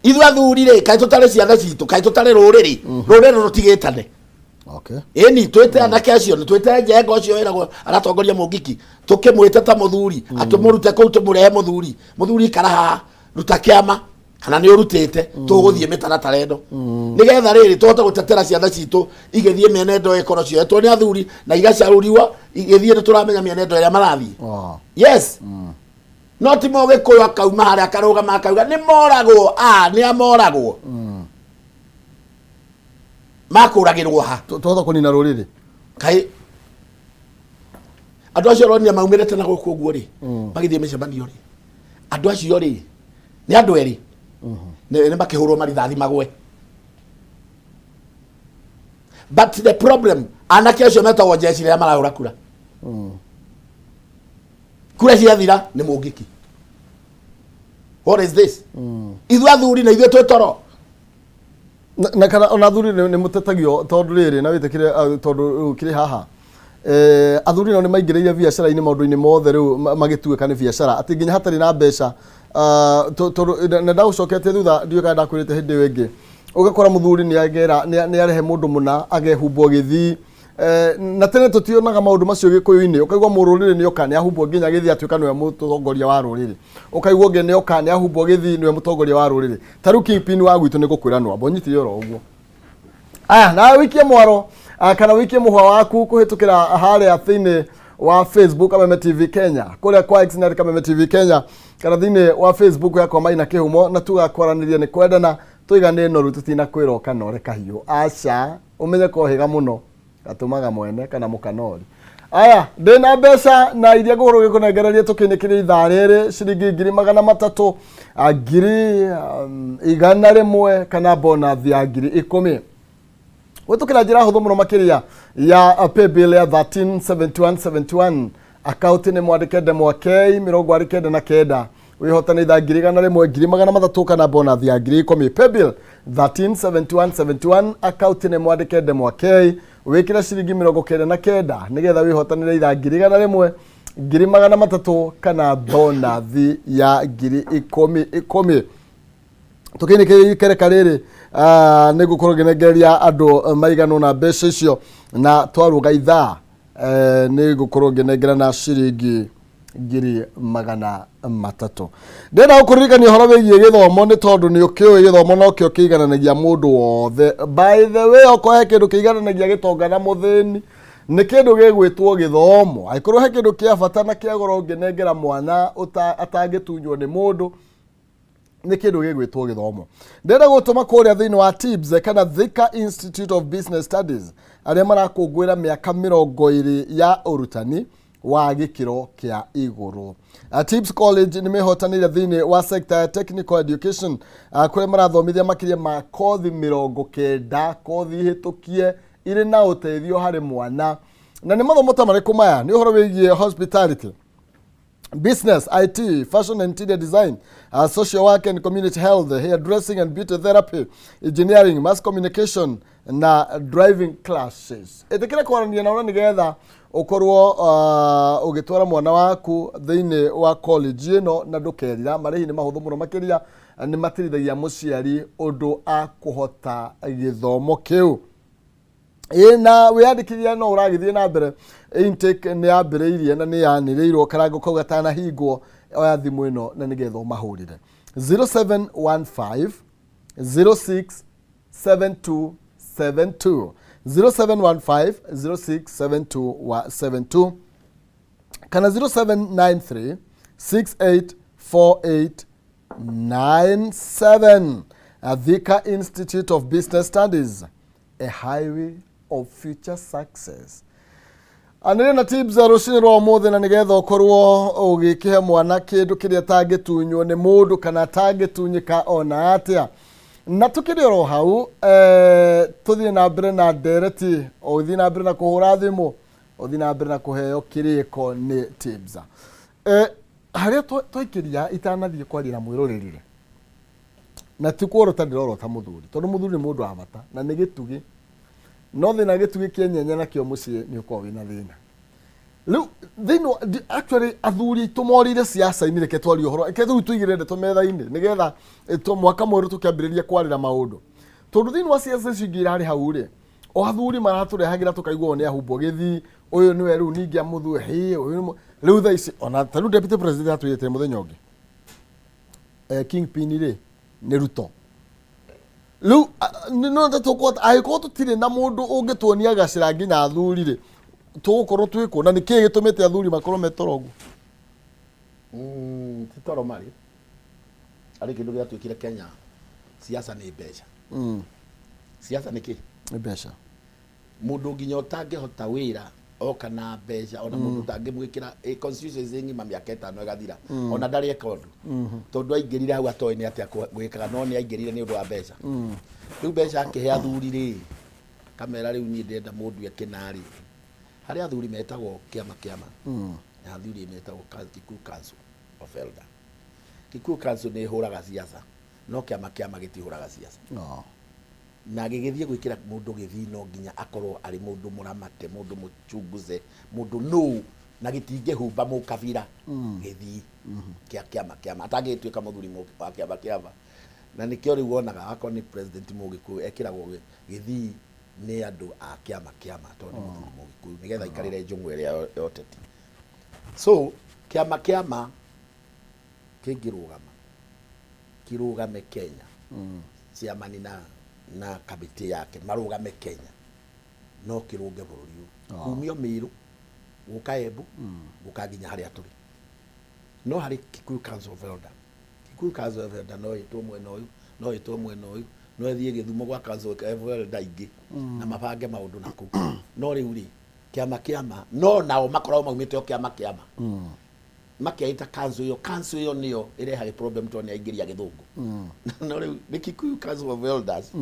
Ithuĩ athuri rĩ, kaĩ tũtarĩ ciana citũ? Kaĩ tũtarĩ rũrĩrĩ? Rũrĩrĩ rũtigĩtane. Ĩni twĩte anake acio, nĩ twĩte njenga ũcio wĩragwo aratongoria mũngiki, tũkĩmwĩte ta mũthuri, atũmũrute kũu, tũmũrehe mũthuri. Mũthuri, ikara haha, ruta kĩama kana nĩ ũrutĩte, tũgũthiĩ mĩtaratara ĩno nĩgetha rĩrĩ tũhote gũtetera ciana citũ igĩthiĩ mĩenendo ĩkorwo cioetwo nĩ athuri na igacaũriwa igĩthiĩ, nĩ tũramenya mĩenendo ĩrĩa marathiĩ. Yes, no ti Mũgĩkũyũ akauma harĩa akarũgama akauga nĩ moragwo, a nĩ amoragwo, makũragĩrwo ha? Twahota kũnina rũrĩrĩ. Kaĩ andũ acio ũronire maumĩrĩte na gũkũ ũguo rĩ, magĩthiĩ mĩcemanio rĩ, andũ acio rĩ nĩ andũ erĩ nĩ makĩhũrwo marithathi magwe. But the problem, anake acio metagwo njeci rĩrĩa marahũra kura, kura ciathira nĩ mũngiki. What is this? Ithuĩ athuri na ithuĩ twĩ toro. Na kana ona athuri nĩ mũtetagio tondũ rĩrĩ na wĩtĩkĩre, tondũ rĩu kĩrĩ haha, athuri nao nĩ maingĩrĩire biacara-inĩ, maũndũ-inĩ mothe rĩu magĩtuĩka nĩ biacara, atĩ nginya hatarĩ na mbeca. Tondũ na ndagũcoketie thutha, ndiũĩ kana ndakwĩrĩte hĩndĩ ĩyo ĩngĩ, ũgakora mũthuri nĩ agera nĩ arehe mũndũ mũna agehumbwo gĩthii. Na tene tũtionaga maũndũ macio Gĩkũyũ-inĩ. Ũkaigua mũrũrĩrĩ nĩoka nĩ ahumbwo nginya gĩthii, atuĩka nĩwe mũtongoria wa rũrĩrĩ. Ũkaigua ũngĩ nĩoka nĩ ahumbwo gĩthii, nĩwe mũtongoria wa rũrĩrĩ. Ta rĩu kingpin wa gwitũ nĩ gũkwĩra nwamba ũnyitire oro ũguo. Aya, nawe wikie mwaro, kana wikie mũhwa waku kũhĩtũkĩra harĩa thĩinĩ wa Facebook Kameme TV Kenya, kũrĩa kwa X na Kameme TV Kenya, kana thĩinĩ wa Facebook yakwa Maina Kĩhumo, na tugakwaranĩria nĩ kwendana tũigane noru, tũtinakwĩra ũkanore kahiũ, aca ũmenye kohĩga mũno gatũmaga mwene kana mũkanori. Aya, ndĩna mbeca na iria ngũkorwo ngĩkũnengereria tũkĩinĩkĩria ithaa rĩrĩ, ciringi 300,000, 100,000 kana bonathi ya 10,000 gwĩtũkĩra njĩra hũthũ mũno makĩria ya paybill ya 137171. Akaunti nĩ mwandĩke ndemwa K 49 wĩhotane ithaa 100,000, 300,000 kana bonathi ya 10,000. Paybill 137171, akaunti nĩ mwandĩke ndemwa K, wĩkĩre ciringi 99 nĩgetha wĩhotanĩre ithaa 100,000, 300,000 kana bonathi ya 10,000 10,000. Tũkĩinĩkĩria ikereka rĩrĩ, nĩ ngũkorwo ngĩnengereria andũ maigana ũna mbeca icio, na twarũga ithaa nĩ ngũkorwo ngĩnengerana ciringi 300,000. Ndĩrenda gũkũririkania ũhoro wĩgiĩ gĩthomo, nĩ tondũ nĩ ũkĩũĩ gĩthomo nokĩo kĩigananagia mũndũ wothe. By the way, okorwo he kĩndũ kĩigananagia gĩtonga na mũthĩni, nĩ kĩndũ gĩgwĩtwo gĩthomo. Angĩkorwo he kĩndũ kĩa bata na kĩa goro ũngĩnengera mwana atangĩtunywo nĩ mũndũ, nĩ kĩndũ gĩgwĩtwo gĩthomo. Ndĩrenda gũtũma kũrĩa thĩinĩ wa TIBS kana Thika Institute of Business Studies, arĩa marakũngũĩra mĩaka 20 ya ũrutani wa gĩkĩro kĩa igũrũ. TIBS College nĩ mehotanĩire thĩinĩ wa sector ya technical education, kũrĩa marathomithia makĩria ma kothi 90, kothi hĩtũkie irĩ na ũteithio harĩ mwana. Na nĩ mathomo ta marĩkũ maya? Nĩ ũhoro wĩgiĩ hospitality business, IT, fashion and interior design, social work and community health, hairdressing and beauty therapy, engineering, mass communication na driving classes. Ĩtĩkĩra kwaranĩria nao na nĩgetha ũkorwo ũgĩtwara mwana waku thĩinĩ wa college ĩno na ndũkerira. Marĩhi nĩ mahũthũ mũno makĩria, nĩ matirithagia mũciari ũndũ akũhota gĩthomo kĩu. Ĩ na wĩyandĩkithia no ũragĩthiĩ na mbere, intake nĩ yambĩrĩirie na nĩ yanĩrĩirwo. Karango kau gatanahingwo, oya thimũ ĩno na nĩgetha ũmahũrĩre: 0715 06 7272, 0715 067272 kana 0793 684897. Thika Institute of Business Studies, a highway of future success. Anĩrĩ na TIBS rũcinĩ rwa ũmũthĩ, na nĩgetha ũkorwo ũgĩkĩhe mwana kĩndũ kĩrĩa atangĩtunywo nĩ mũndũ kana atangĩtunyĩka ona atĩa. Na tũkĩrĩ oro hau, tũthiĩ na mbere na ndereti, ũgĩthiĩ na mbere na kũhũra thimũ, ũthiĩ na mbere na kũheo kĩrĩko nĩ TIBS. Harĩa twaikĩria itanathiĩ kwaria na mwĩroreri rĩ, na ti kuorota ndĩrorota mũthuri, tondũ mũthuri nĩ mũndũ wa bata na nĩ gĩtugĩ, no thĩna gĩtugĩ kĩenyenye nakĩo mũciĩ nĩ ũkoragwo wĩna thĩna. Rĩu thĩinĩ actually athuri aitũ morire ciaca-inĩ. Reke twarie ũhoro, reke rĩu tũigĩre ndeto metha-inĩ nĩgetha mwaka mwerũ tũkĩambĩrĩria kwarĩra maũndũ, tondũ thĩinĩ wa ciaca icio ingĩ irarĩ hau rĩ, o athuri maratũrehagĩra tũkaigua ũyũ nĩ ahumbwo gĩthii, ũyũ nĩwe rĩu ningĩ amũthue hĩ ũyũ nĩ rĩu thaa ici ona ta rĩu deputy president atwĩrĩte mũthenya ũngĩ, kingpin rĩ nĩ Ruto. Rĩu no tũkũhota angĩkorwo tũtirĩ na mũndũ ũngĩtuonia gacĩra nginya athuri rĩ, tũgũkorwo twĩkũ? Na nĩkĩĩ gĩtũmĩte athuri makorwo me toro ũguo? Ti toro marĩ arĩ kĩndũ gĩatuĩkire Kenya, siasa nĩ mbeca. Siasa nĩ kĩ? Nĩ mbeca. Mũndũ nginya ũtangĩhota wĩra oka na mbeca, ona mũndũ ũtangĩmwĩkĩra constituency ng'ima mĩaka 5 ĩgathira, ona ndarĩ eka ũndũ, tondũ aingĩrire hau atoĩ nĩ atĩa gwĩkaga, no nĩ aingĩrire nĩ ũndũ wa mbeca. Rĩu mbeca akĩhe athuri rĩ, kamera rĩu niĩ ndĩrenda mũndũ eke narĩ harĩ athuri metagwo kĩama kĩama na athuri metagwo Kikuyu Council of Elder. Kikuyu Council nĩ ĩhũraga siasa, no kĩama kĩama gĩtihũraga siasa. No. Na gĩgĩthiĩ gwĩkĩra mũndũ gĩthii, no nginya akorwo arĩ mũndũ mũramate, mũndũ mũchunguze, mũndũ nũ na gĩtingĩhumba mũkabira gĩthii kĩa kĩama kĩama atangĩtuĩka mũthuri wa kĩama kĩama. Na nĩkĩo rĩu wonaga akorwo nĩ president mũgĩkũyũ ekĩragwo gĩthii nĩ andũ a kĩama kĩama, tondũ nĩ mũthuri mũgĩkũyũ, nĩgetha aikarĩre njũng'wa ĩrĩa ya ũteti. So kĩama kĩama kĩngĩrũgama kĩrũgame Kenya, chairman na kamĩtĩ yake marũgame Kenya, no kĩrũnge bũrũri ũyũ kumio Mĩrũ gũka Embu gũka nginya harĩa tũrĩ. No harĩ Kikuyu Council of Elder, Kikuyu Council of Elder no ĩtwo mwena ũyũ, no ĩtwo mwena ũyũ, no ĩthiĩ Gĩthumo gwa Council of Elder ingĩ na mabange maũndũ na kũu. No rĩu rĩ, kĩama kĩama no nao makoragwo maumĩte o kĩama kĩama, makeita council ĩyo. Council ĩyo nĩyo ĩrehage problem, tondũ nĩ aingĩria gĩthũngũ. No rĩu nĩ Kikuyu Council of Elders,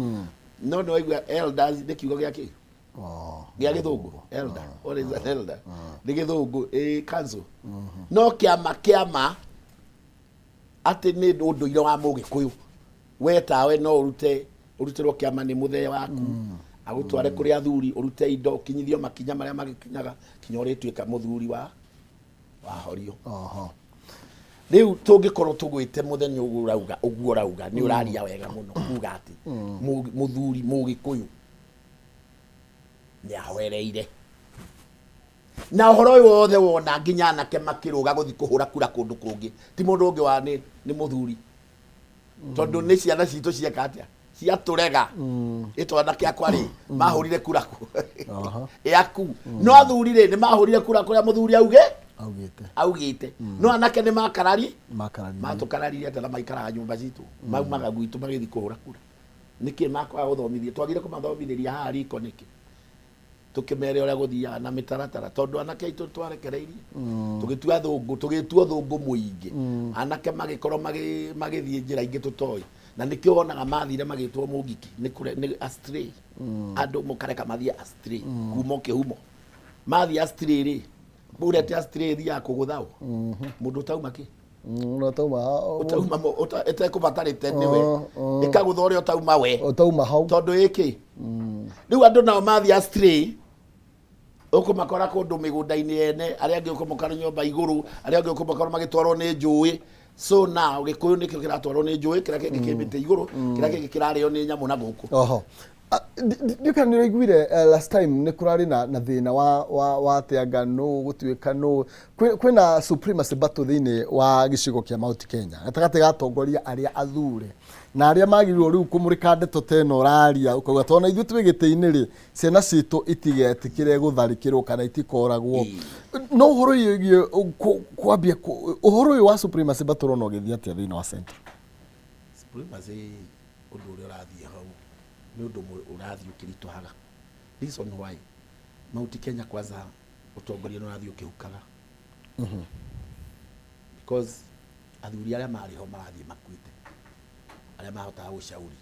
no nĩ waigua elders nĩ kiugo gĩa kĩ? Oh. Gĩa gĩthũngũ elder. What is an elder? Nĩ gĩthũngũ, ĩ council. No kĩama kĩama atĩ nĩ ũndũire wa Mũgĩkũyũ, we tawe no ũrute, ũrutĩrwo kĩama nĩ mũthee waku, agũtware kũrĩ athuri, ũrute indo, ũkinyithio makinya marĩa magĩkinyaga kinya ũrĩtuĩka mũthuri wa wahorio. Rĩu tũngĩkorwo tũgwĩte mũthenya ũguo ũrauga, ũguo ũrauga nĩ ũraria wega mũno kuga atĩ mũthuri Mũgĩkũyũ nĩ ahoereire na ũhoro ũyũ wothe. Wona nginya anake makĩrũga gũthiĩ kũhũra kura kũndũ kũngĩ, ti mũndũ ũngĩ wa nĩ mũthuri, tondũ nĩ ciana citũ cieka atĩa, ciatũrega. Ĩtũ anake akwa rĩ, mahũrire kura kũ yaku? No athuri rĩ, nĩ mahũrire kura kũrĩa mũthuri auge augĩte. Augĩte. No anake nĩ makarari. Makararirie. Matũkararirie atĩa na maikaraga nyũmba citũ, maumaga gwitũ magĩthiĩ kũhũra kura nĩkĩ? Makwaga gũthomithia, twagire kũmathomithĩria haha riko nĩkĩ? Tũkĩmere ũrĩa gũthiaga na mĩtaratara, tondũ anake aitũ twarekereirie, tũgĩtua thũngũ, tũgĩtua thũngũ mũingĩ, anake magĩkorwo magĩthiĩ njĩra ingĩ tũtoĩ, na nĩkĩo wonaga mathire magĩtwo mũngiki nĩ kũre nĩ astray. Andũ mũkareka mathiĩ astray kuma o kĩhumo. Mathiĩ astray rĩ, mũrete astray ĩthiaga kũgũtha ũ? Mũndũ ũtauma kĩ? Ũtauma. Ũtauma ĩtekũbatarĩte nĩwe. Oh. Ĩkagũtha ũrĩa ũtauma we. Ũtauma hau. Tondũ ĩkĩ rĩu andũ nao mathiĩ astray, ũkũmakora kũndũ mĩgũnda-inĩ ene, arĩa angĩ ũkũmakora nyũmba igũrũ, arĩa angĩ ũkũmakora magĩtwarwo nĩ njũĩ. So now Gĩkũyũ nĩkĩo kĩratwarwo nĩ njũĩ, kĩrĩa kĩngĩ kĩ mĩtĩ igũrũ, kĩrĩa kĩngĩ kĩrarĩo nĩ nyamũ na gũkũ. Oho. Ndiũĩ kana nĩ ũraiguire, last time nĩ kũrarĩ na thĩna wa atĩ anga nũ gũtuĩka nũ kwĩna supremacy battle thĩinĩ wa gĩcigo kĩa Mount Kenya gatagatĩ ga atongoria arĩa athure na arĩa magĩrĩirwo rĩu kũmũrĩka ndeto ta ĩno ũraria, ũkauga tondũ na ithuĩ twĩ gĩtĩ-inĩ rĩ, ciana citũ itigetĩkĩre gũtharĩkĩrwo kana itikoragwo. No ũhoro ũyũ wĩgiĩ kwambia ũhoro ũyũ wa supremacy battle ũrona ũgĩthiĩ atĩa thĩinĩ wa Central? Supremacy, ũndũ ũrĩa ũrathiĩ hau nĩ ũndũ ũrathiĩ ũkĩritũhaga. Reason why, Mount Kenya kwanza ũtongoria nĩ ũrathiĩ ũkĩhukaga, because athuri arĩa marĩ ho marathiĩ makuĩte, arĩa mahotaga gũcauri.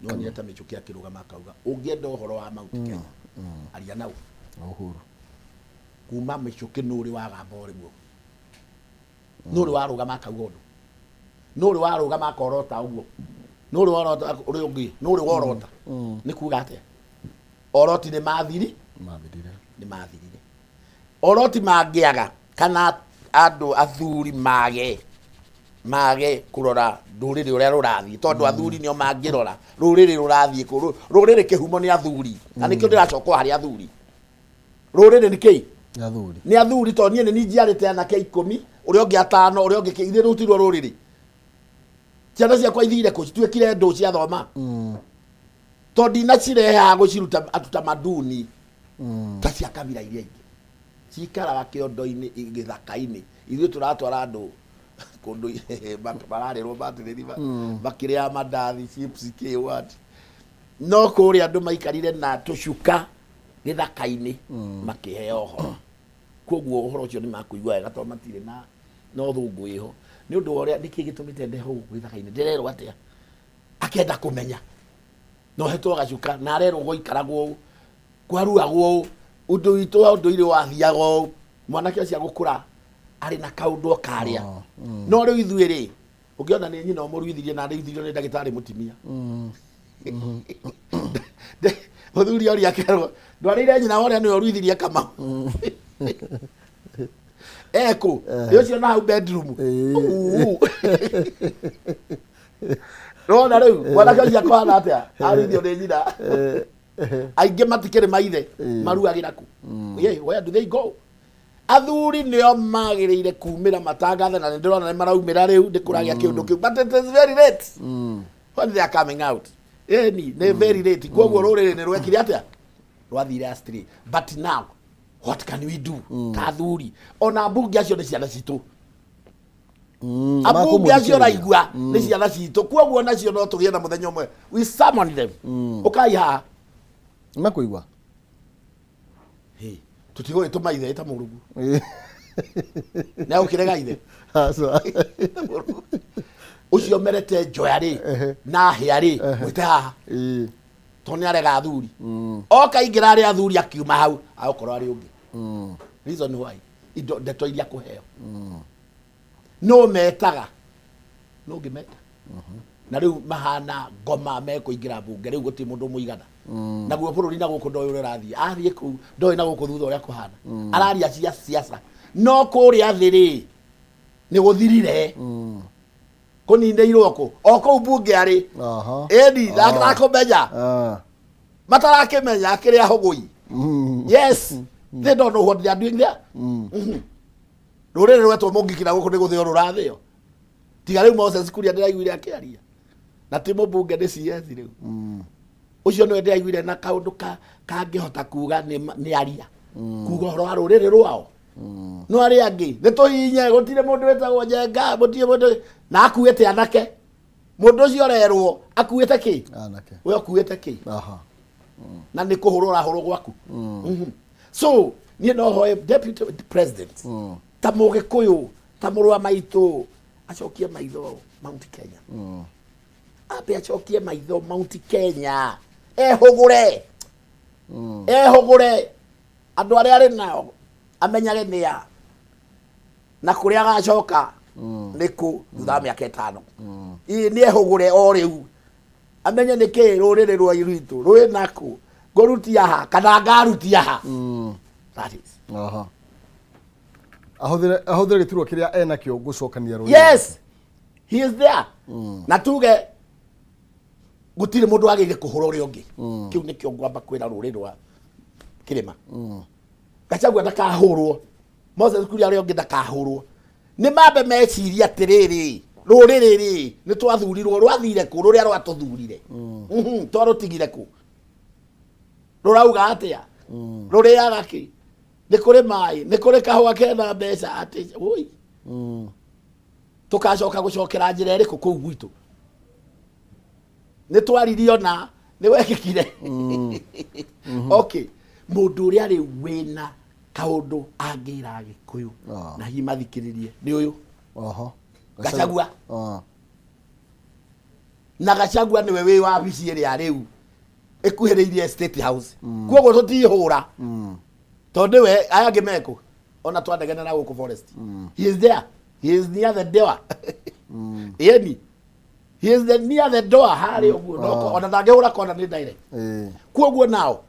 Nĩwonire ta Mĩchũkĩ akĩrũgama akauga, ũngĩenda ũhoro wa Mount Kenya, aria nau. Uhuru. Kuma Mĩchũkĩ nũ ũrĩ wagamba ũrĩguo? Nũ ũrĩ warũgama akauga ũndũ? Nũ ũrĩ warũgama akorota ũguo? Nũ ũrĩ warota ũrĩa ũngĩ? Nũ ũrĩ worota? Nĩ kuga atĩa? Oroti nĩ mathiri. Mathirire. Nĩ mathirire. Oroti mangĩaga kana andũ athuri mage kũrora rũrĩrĩ ũrĩa rũrathiĩ, tondũ athuri nĩo mangĩrora rũrĩrĩ rũrathiĩ kũ. Rũrĩrĩ kĩhumo nĩ athuri, na nĩkĩo ndĩracoka o harĩ athuri. Rũrĩrĩ nĩ kĩĩ? Athuri. Nĩ athuri, tondũ niĩ nĩ niĩ njiarĩte anake 10, ũrĩa ũngĩ atano, ũrĩa ũngĩ kĩ. Ithuĩ rĩu tirwo rũrĩrĩ. Ciana ciakwa ithire kũ? Cituĩkire ndũ ciathoma, tondũ ndinacirehaga gũciruta utamaduni ta cia kabira iria ingĩ cikaraga kĩondo-inĩ, gĩthaka-inĩ. Ithuĩ tũratwara andũ kũndũ mararĩrwo matĩrĩri, makĩrĩa mandathi, chips, kĩ what. No kũrĩa andũ maikarire na tũcuka gĩthaka-inĩ makĩheo ũhoro. Koguo ũhoro ũcio nĩ makũigua wega, tondũ matirĩ na na ũthũngũ ĩho. Nĩ ũndũ wa ũrĩa, nĩkĩ gĩtũmĩte ndeho gũkũ gĩthaka-inĩ? Ndĩrerwo atĩa? Akenda kũmenya na ũhetwo gacuka na arerwo gũikaragwo ũũ, kwaruagwo ũũ, ũndũ witũ wa ũndũire wathiaga ũũ. Mwanake ũcio agũkũra arĩ na kaũndũ o karĩa. No rĩu ithuĩ rĩ, ũngĩona nĩ nyina ũmũruithirie na arĩithirio nĩ ndagĩtarĩ mũtimia. Mũthuri oria akerwo, ndwarĩire nyina wa ũrĩa nĩwe ũruithirie Kamau ekũ nĩ ũcio na hau bedroom. Uu. Rona rĩu mwanake ũcio akũhana atĩa aruithio nĩ nyina? Aingĩ matikĩrĩ maithe maruagĩra ku. Yeah, where do they go? Athuri nĩo magĩrĩire kumĩra matangathe, na nĩ ndĩrona nĩ maraumĩra rĩu, nĩ kũragĩa kĩũndũ kĩu, but it is very late when they are coming out. Ĩni nĩ very late. Koguo rũrĩrĩ nĩ rwekire atĩa? Rwathire astray. But now what can we do ta athuri? Ona mbunge acio nĩ ciana citũ. Ambunge acio ũraigua nĩ ciana citũ. Koguo nacio no tũgĩe na mũthenya ũmwe we summon them, ũkai haha. Makũigua. Tũtigũgĩtũma ithe ĩta mũrũgu nĩ agũkĩrega ithe. Aca. Ũcio merete njoya rĩ na hĩa rĩ, mwĩte haha. Tondũ nĩ arega athuri. Oka ingĩra arĩa athuri akiuma hau agũkorwo arĩ ũngĩ. Reason why indo ndeto iria kũheo no metaga no ngĩmeta na rĩu mahana ngoma mekũingĩra mbunge rĩu gũtirĩ mũndũ mũigana naguo bũrũri na gũkũ ndoĩ ũrĩa ũrathiĩ athiĩ kũu ndoĩ na gũkũ thutha ũrĩa kũhana araria cia siasa no kũrĩa thĩ rĩ nĩ gũthirire kũninĩirwo kũ o kũu mbunge arĩ Aha. ĩni ndakũmenya Ah. matarakĩmenya kĩrĩa hũgũi. Yes, they don't know what they are doing there. Rũrĩrĩ rwetwo mũngiki na gũkũ nĩ gũthĩo rũrathĩo tiga rĩu Moses Kuria ndĩraiguire akĩaria na ti mũmbunge nĩ CS rĩu ũcio nĩwe ndĩraiguire na kaũndũ ka kangĩhota kuga nĩ aria kuga ũhoro wa rũrĩrĩ rwao no arĩa angĩ nĩ tũhinye gũtirĩ mũndũ wĩtagwo Njenga gũtirĩ mũndũ na akuĩte anake mũndũ ũcio ũrerwo akuĩte kĩ Anake. We ũkuĩte kĩ Aha. Na nĩ kũhũrwo ũrahũrwo gwaku. So niĩ no hoe deputy president ta mũgĩkũyũ ta mũrũ wa maitũ acokie maitho Mount Kenya, ambe acokie maitho Mount Kenya, ehũgũre ehũgũre andũ arĩa arĩ nao amenyage nĩ a na kũrĩa agacoka nĩ kũ thutha wa mĩaka 5. Ĩ nĩ ehũgũre o rĩu amenye nĩ kĩ rũrĩrĩ rwa rwitũ rwĩ nakũ ngũrutia ha kana ngarutia ha. That is Aha. Ahũthĩre ahũthĩre gĩturwa kĩrĩa enakĩo gũcokania rũrĩrĩ. Yes, he is there na tuge gũtirĩ mũndũ wagĩrĩire kũhũra ũrĩa ũngĩ. Kĩu nĩkĩo ngwamba kwĩra rũrĩrĩ rwa kĩrĩma. Gachagua ndakahũrwo, Moses Kuria ũrĩa ũngĩ ndakahũrwo. Nĩ mambe meciria atĩrĩrĩ, rũrĩrĩ rĩ nĩ twathurirwo rwathire kũ rũrĩa rwatũthurire. Twarũtigire kũ rũrauga atĩa rũrĩaga kĩ nĩ kũrĩ maĩ nĩ kũrĩ kahũa kena mbeca atĩ oi tũkacoka gũcokera njĩra ĩrĩkũ kũu gwitũ nĩ twaririo na nĩ wekĩkire. Okay, mũndũ ũrĩa rĩu wĩna kaũndũ angĩra Agĩkũyũ na hihi mathikĩrĩrie nĩ ũyũ Gachagua. Na Gachagua nĩwe wĩ wabici ĩrĩa rĩu ĩkuhĩrĩirie State House, koguo tũtihũra tondũ nĩwe aya angĩ mekũ ona twanegena na gũkũ forest. He is there, he is near the door. Yeni he is near the door harĩa ũguo no ona ndangĩhũra kona nĩ direct. Koguo nao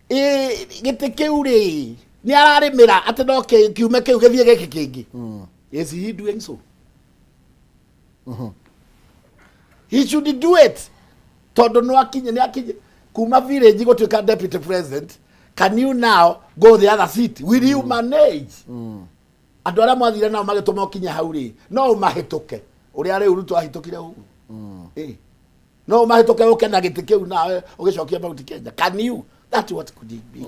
ĩ gĩtĩ kĩu rĩ nĩ ararĩmĩra atĩ no kiume kĩu gĩthiĩ gĩkĩ kĩngĩ. Is he doing so? He should do it tondũ no akinye nĩ akinye kuma village gũtuĩka deputy president. Can you now go the other seat? Will you manage? Andũ arĩa mwathire nao magĩtũma ũkinye hau rĩ no ũmahĩtũke ũrĩa rĩu Ruto ahĩtũkire ũguo. Ĩ no ũmahĩtũke ũke na gĩtĩ kĩu nawe ũgĩcokia Mount Kenya? Can you? That's what could it be.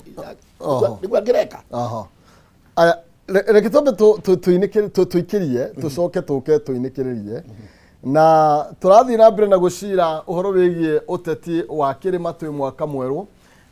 Nĩguo angĩreka. Aha. Aya, reke twambe tũikĩrie tũcoke tũke tũinĩkĩrĩrie na tũrathiĩ na mbere na gũcira ũhoro wĩgiĩ ũteti wa kĩrĩma twĩ mwaka mwerũ.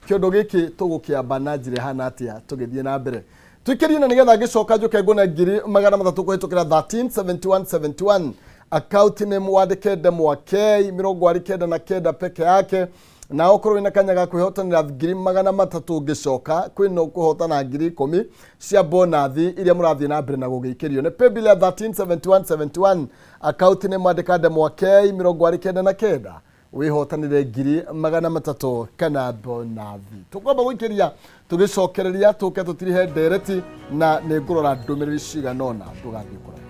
Kĩondo gĩkĩ tũgũkĩamba na njĩra ĩhana atĩa tũgĩthiĩ na mbere tũikĩrie na nĩgetha ngĩcoka njũke ngũne 300,000 kũhĩtũkĩra 137171 account name wandĩke ndemwa K 99 peke yake na okorwo wĩna kanya ga kwĩhotanĩra 300,000 ngĩcoka kwĩna kũhotana 10,000 cia bonathi iria mũrathiĩ na mbere na gũgĩikĩrio nĩ paybill ya 137171 account nĩ mwandĩka ndemwa K 99 wĩhotanĩre 300,000 kana bonathi. Tũkwamba gũikĩria tũgĩcokereria tũke tũtirihe ndereti na nĩ ngũrora ndũmĩrĩri cigana ũna ndũgathiĩ kũraya.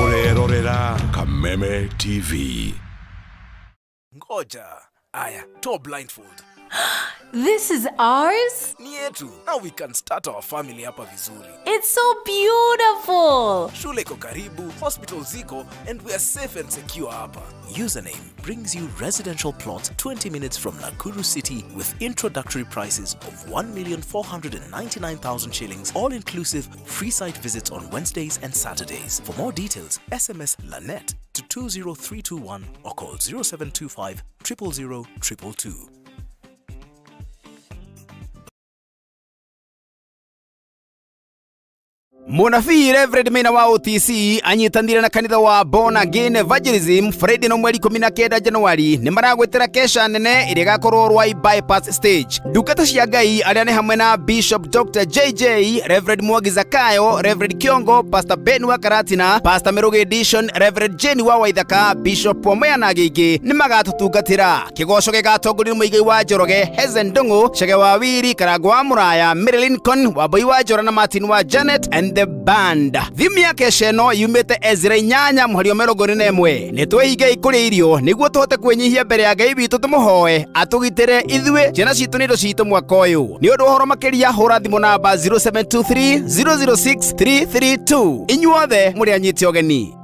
Ũrerorera Kameme TV. Ngoja. Aya, toa blindfold. This is ours? Ni yetu. Now we can start our family hapa vizuri. It's so beautiful. Shule iko karibu, hospital ziko, and we are safe and secure hapa. Username brings you residential plots 20 minutes from Nakuru City with introductory prices of 1,499,000 shillings, all inclusive, free site visits on Wednesdays and Saturdays. For more details, SMS Lanet to 20321 or call 0725 000 222. Mũnabii Reverend Maina wa OTC anyitanire na kanitha wa Born Again Evangelism Friday no mweri 19 Januari nĩ maragwĩtĩra kesha nene ĩrĩa ĩgakorwo Ruai Bypass Stage. Ndungata cia Ngai arĩa nĩ hamwe na Bishop Dr. JJ, Reverend Mwangi Zakayo, Reverend Kiongo, Pastor Ben wa Karatina, Pastor Mirugi Edition, Reverend Jane wa Waithaka, Bishop Wamũya na angĩ aingĩ nĩ magatũtungatĩra. Kĩgoco gĩgatongorio nĩ Mũigai wa Njoroge, Hezen Ndung'u, Chege wa Wiri, Karango wa Mũraya, Mary Lincoln, Wambui wa Njora na Martin wa Janet and the band. Thimu ya kesha ĩno yumĩte Ezra 8 mũhari wa 41. Nĩ twĩhingei kũrĩa irio nĩguo tũhote kwĩnyihia mbere ya Ngai witũ tũmũhoe atũgitĩre ithuĩ ciana citũ na indo citũ mwaka ũyũ. Nĩ ũndũ wa ũhoro makĩria hũra thimũ namba 0723 006 332. Inyuothe mũrĩ anyite ũgeni.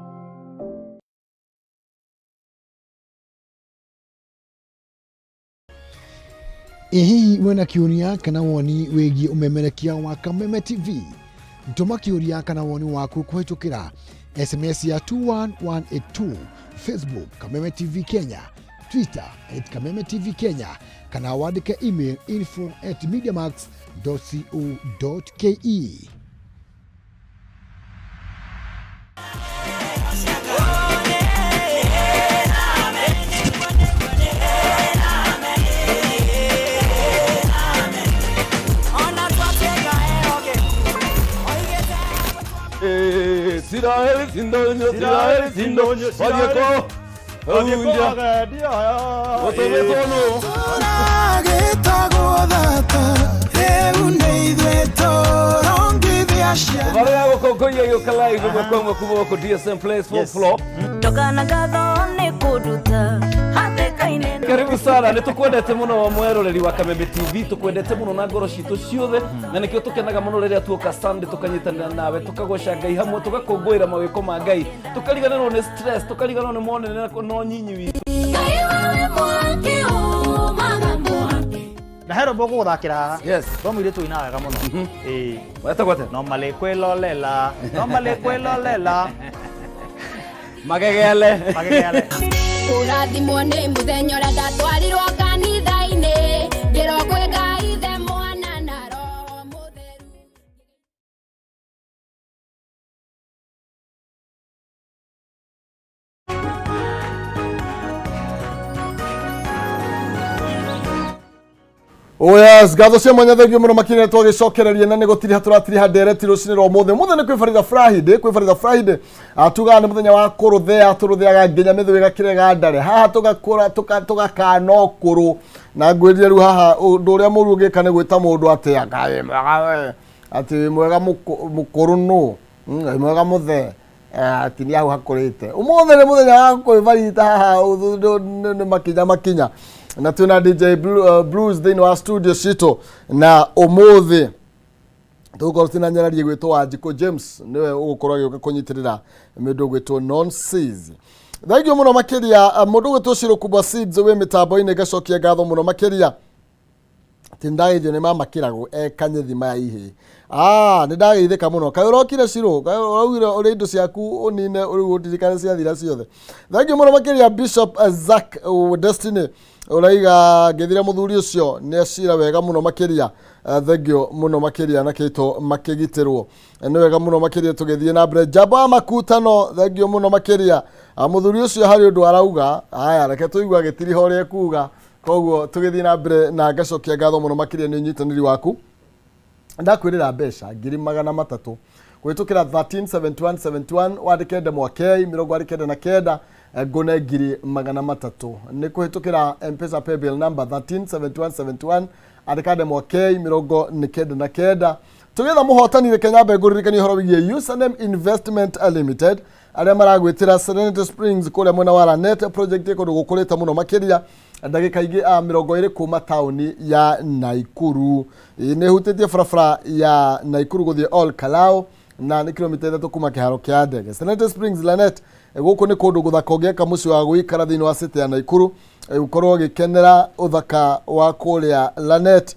Ĩ hihi wĩna kĩũria kana woni wĩgiĩ ũmemerekia wa Kameme TV? Tũma kĩũria kana woni waku kũhĩtũkĩra SMS ya 21182, Facebook Kameme TV Kenya, Twitter at Kameme TV Kenya, kana wandĩke email info at mediamax.co.ke. Barĩa gũkũngũiya gĩũka live ĩmwe kwa ĩmwe kuma gũkũ DSM Place fourth floor. Ndokana ngatho nĩ kũnduta hatĩka-inĩ. Karibu sana, nĩ tũkwendete mũno mweroreri wa Kameme TV, tũkwendete mũno na ngoro citũ ciothe, na nĩkĩo tũkenaga mũno rĩrĩa tuoka Sunday tũkanyitanĩra nawe, tũkagoca Ngai hamwe, tũgakũngũĩra mawĩko ma Ngai, tũkariganĩrwo nĩ stress, tũkariganĩrwo nĩ monene na nyinyi witũ. Na he rwĩmbo ngũgũthakĩra haha. Yes. Rwa mũirĩtu ũinaga wega mũno. Ĩĩ. Wetagwo atĩa? Normally kwĩlolela, normally kwĩlolela. Magegele. Magegele. Kũrathimwo nĩ mũthenya ũrĩa ndatwarirwo kanitha-inĩ ngĩrwo kwĩ Ngai Ithe Mwana na Roho Mũtheru. Oh yes, ngatho cia mwanya thengio mũno makĩria twagĩcokereria na nĩ gũtiriha tũratiriha ndereti rũcinĩ rwa ũmũthĩ. Ũmũthĩ nĩ kwĩ Farida Friday, kwĩ Farida Friday. Tugaga nĩ mũthenya wa kũrũthea, tũrũtheaga nginya mĩthũ ĩgakĩrega ndare. Haha tũgakũra tũgakana ũkũrũ. Na ngwĩrire rĩu haha ũndũ ũrĩa mũru ũngĩka nĩ gwĩta mũndũ atĩ anga wĩ mwega we, atĩ wĩ mwega mũkũrũ nũ, wĩ mwega mũthee. Atĩ nĩ hau hakũrĩte. Ũmũthĩ nĩ mũthenya wa kwĩbarita haha nĩ makinya makinya. Na twĩna DJ Blues thĩinĩ wa studio citũ na ũmũthĩ tũgũkorwo twĩna nyararia gwĩtwo Wanjikũ James nĩwe ũgũkorwo agĩũka kũnyitĩrĩra mũndũ ũgwĩtwo Nonsense. Thengiũ mũno makĩria mũndũ ũgwĩtwo Shiro Kubwa Seeds wĩ mĩtambo-inĩ ngacokia ngatho mũno makĩria. Atĩ nĩndageithio nĩ mama Kĩragũ e Kanyĩthi maya ihĩ. Nĩ ndageithĩka mũno. Kaĩ ũrokire Shiro? Kaĩ ũraugire ũrĩa indo ciaku ũnine rĩu ũndirikane ciathira ciothe. Thengiũ mũno makĩria Bishop Zack Destiny ũraiga ngĩthire mũthuri ũcio nĩ acira wega mũno makĩria. Thengiũ mũno makĩria na kĩto makĩgitĩrwo. Nĩ wega mũno makĩria tũgĩthiĩ na mbere. Njamba ya makutano thengiũ mũno makĩria. Mũthuri ũcio harĩ ũndũ arauga. Haya, reke tũigue agĩtiriha ũrĩa ekuga. Koguo tũgĩthiĩ na mbere na ngacokia ngatho mũno makĩria nĩ ũnyitanĩri waku. Ndakwĩrĩra mbeca 300,000 kũhĩtũkĩra 137171 wandĩke ndemwa K 49 ngũne 300,000 nĩ kũhĩtũkĩra M-Pesa paybill number 137171 andĩka ndemwa K 99. Tũgĩetha mũhotani reke nyambe ngũririkanie ũhoro wĩgiĩ Username Investment Limited arĩa maragwĩtĩra Serenity Springs kũrĩa mwena wa Lanet project ĩ kũndũ gũkũrĩte mũno makĩria ndagĩka ingĩ 20 kuma taũni ya Naikuru. Nĩ ĩhutĩtie barabara ya Naikuru gũthiĩ Ol Kalou na nĩ kilomita 3 kuma kĩharo kĩa ndege. Serenity Springs Lanet gũkũ nĩ kũndũ gũthaka ũngĩaka mũciĩ wa gũikara thĩinĩ wa city ya Naikuru, ũkorwo ũgĩkenera ũthaka wa kũrĩa Lanet.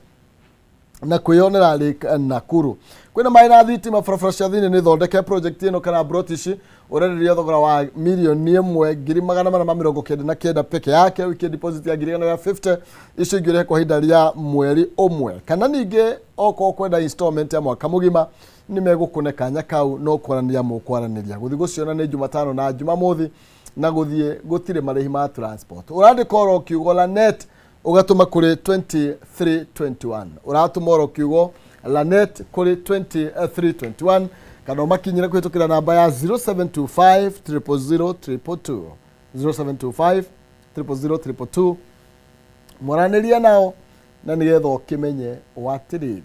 Na kwĩyonera Lake Nakuru kwĩna maĩ na thitima, barabara cia thĩinĩ nĩ thondeke. Project ĩno kana broti ici ũrenderio thogora wa 1,499,000 peke yake, wikie deposit ya 150,000, icio ingĩ ũrĩhe kwa ihinda rĩa mweri ũmwe, kana ningĩ okorwo kwenda installment ya mwaka mũgima nĩ megũkũne kanya kau, no kwaranĩria mũkwaranĩria. Gũthiĩ gũciona nĩ Jumatano na Jumamothi, na gũthiĩ gũtirĩ marĩhi ma transport. Ũrandĩka oro kiugo Lanet ũgatũma kũrĩ 2321, ũratũma oro kiugo Lanet kũrĩ 2321, kana ũmakinyĩre kũhĩtũkĩra namba ya 0725 000 222, 0725 000 222. Mwaranĩrie nao na nĩgetha ũkĩmenye watĩrĩrĩ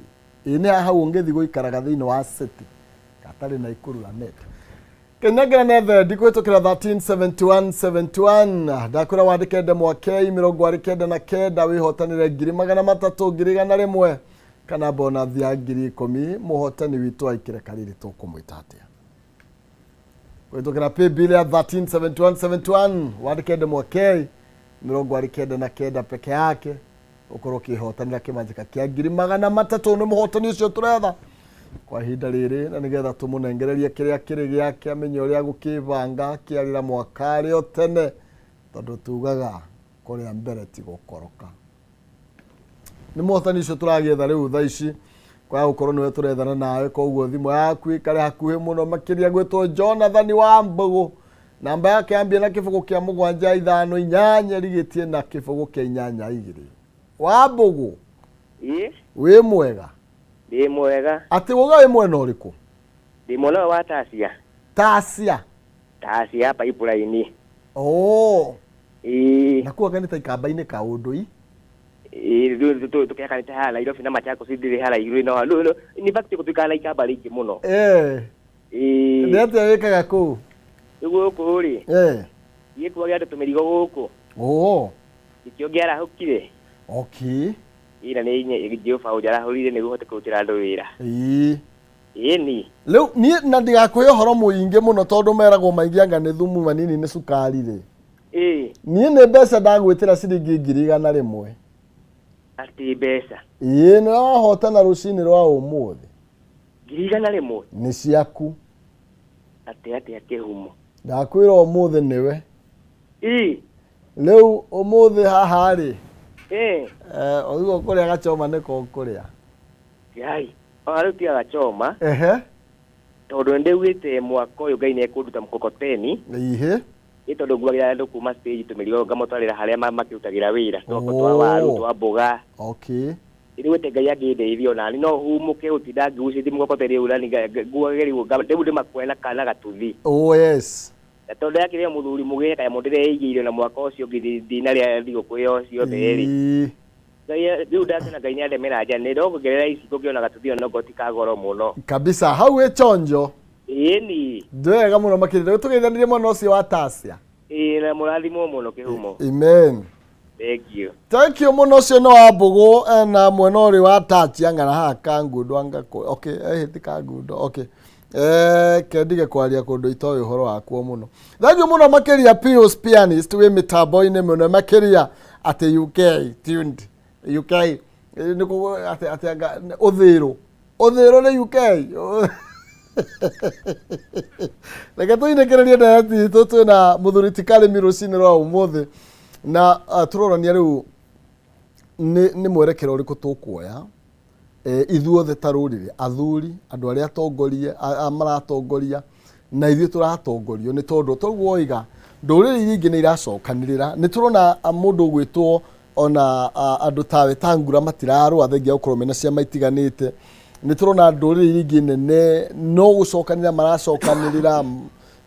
ĩ nĩ hau ũngĩthiĩ gũikaraga thĩinĩ wa city gatarĩ na ikuru. Lanet kenengera nĩ thendi kũhĩtũkĩra 137171. Ndakwĩra wandĩke ndemwa K 99, wĩhotanĩre 300,000, 100,000 kana bonathi ya 10,000. Mũhotani witũ aikĩre karĩrĩ tũkũmwĩta atĩa? Kũhĩtũkĩra paybill ya 137171, wandĩke ndemwa K 99 peke yake, ũkorwo ũkĩhotanĩra kĩmanjĩka kĩa 300,000. Nĩ mũhotani ũcio tũretha kwa ihinda rĩrĩ, na nĩgetha tũmũnengererie kĩrĩa kĩrĩ gĩake, amenye ũrĩa gũkĩbanga kĩarĩra mwaka arĩ o tene, tondũ tugaga kũrĩa mbere ti gũkoroka. Nĩ mũhotani ũcio tũragĩetha rĩu thaa ici, kwaga gũkorwo nĩwe tũrethana nawe, koguo thimũ yaku ĩkare hakuhĩ mũno makĩria. Gwĩtwo Jonathan wa Mbũgũ, namba yake yambia na kĩbũgũ kĩa 7 5 8, ĩrigĩtie na kĩbũgũ kĩa 8 2. Wa Mbũgũ. Ĩ. Wĩ mwega? Ndĩ mwega. Atĩ woga wĩ mwena ũrĩkũ? Ndĩ mwena ũyũ wa Tasia. Tasia? Tasia Pipeline. Oh. Ĩ. Na kuo nĩ ta ikamba-inĩ kaũndũ i. Ĩ, rĩu tũkĩhakanĩte haha Nairobi na Machakos, ndĩrĩ haraihu no rĩu in fact gũtuĩkaga na ikamba rĩingĩ mũno. Ĩ. Nĩ atĩa wĩkaga kũu? Rĩu gũkũ rĩ, gĩkuaga andũ tũmĩrigo gũkũ. Nĩkĩo ngĩarahũkire. Ĩ, na nĩ Jehova ũnjarahũrire nĩguo hote kũrutĩra andũ wĩra. Ĩni. Rĩu niĩ na ndigakũhe ũhoro mũingĩ mũno, tondũ meragwo maingĩ anga nĩ thumu, manini nĩ cukari rĩ. Niĩ nĩ mbeca ndagwĩtĩra, ciringi 100,000. Atĩ mbeca? Ĩĩ, nĩ wahotana rũcinĩ rwa ũmũthĩ. 100,000? Nĩ ciaku. Atĩ atĩa, kĩhumo? Ndakwĩra ũmũthĩ nĩwe. Rĩu ũmũthĩ haha rĩ, ũguo kũrĩa gachoma nĩko ũkũrĩa. Ngai, ona rĩu tiga gachoma. Tondũ nĩ ndĩugĩte mwaka ũyũ Ngai nĩ ekũnduta mkokoteni. Ĩ, tondũ nguagĩra andũ kuma stage tũmĩrigo ngamũtwarĩra harĩa makĩrutagĩra wĩra, twa waru, twa mboga. Rĩu Ngai angĩndeithia onani no humũke gũtinda ngĩgucĩtie mkokoteni ũyũ, nani nguage rĩu rĩu ndĩmakue na kana gatuthi. Oh yes. Na tondũ yakĩrĩ o mũthuri mũgĩre kanyamũ ndĩreigĩire na mwaka ũcio ũngĩ ndinarĩa thigũkũ ĩyo ciothe rĩ. Ngai rĩu ndakĩona Ngai nĩ andemera nja nĩ ndongerera ici ngũkĩona gatuthi ona ti ka goro mũno. Kabisa, hau wĩ chonjo. Ĩni. Ndwega mũno makĩria, tũgeithanirie mwena ũcio wa Tasia. Ĩ, na mũrathimwo mũno, kĩhumo. Amen. Thank you. Thank you mũno. Ũcio nĩ wa Mbũgũ na mwena ũrĩ wa Tachi angana haha Kangundo anga okay, ti Kangundo, okay, kendige kwaria kũndũ itoĩ ũhoro wakuo mũno. Thank you mũno makĩria. Pius Pianist wĩ mĩtambo-inĩ mũno makĩria, atĩ UK tuned UK, nĩ atĩ anga ũthĩrũ ũthĩrũ nĩ UK. Reke tũinĩkĩrĩrie ndereti itũ. Twĩna mũthuri ti Karĩmi rũcinĩ rwa ũmũthĩ, na tũrorania rĩu nĩ mwerekero ũrĩkũ tũkuoya ithuothe ta rũrĩrĩ, athuri, andũ arĩa atongorie, maratongoria, na ithuĩ tũratongorio, nĩ tondũ toguo oiga ndũrĩrĩ iria ingĩ nĩ iracokanĩrĩra. Nĩ tũrona mũndũ ũgwĩtwo ona andũ tawe ta ngura matirarũa thengia gũkorwo mena ciama itiganĩte. Nĩ tũrona ndũrĩrĩ iria ingĩ nene no gũcokanĩrĩra maracokanĩrĩra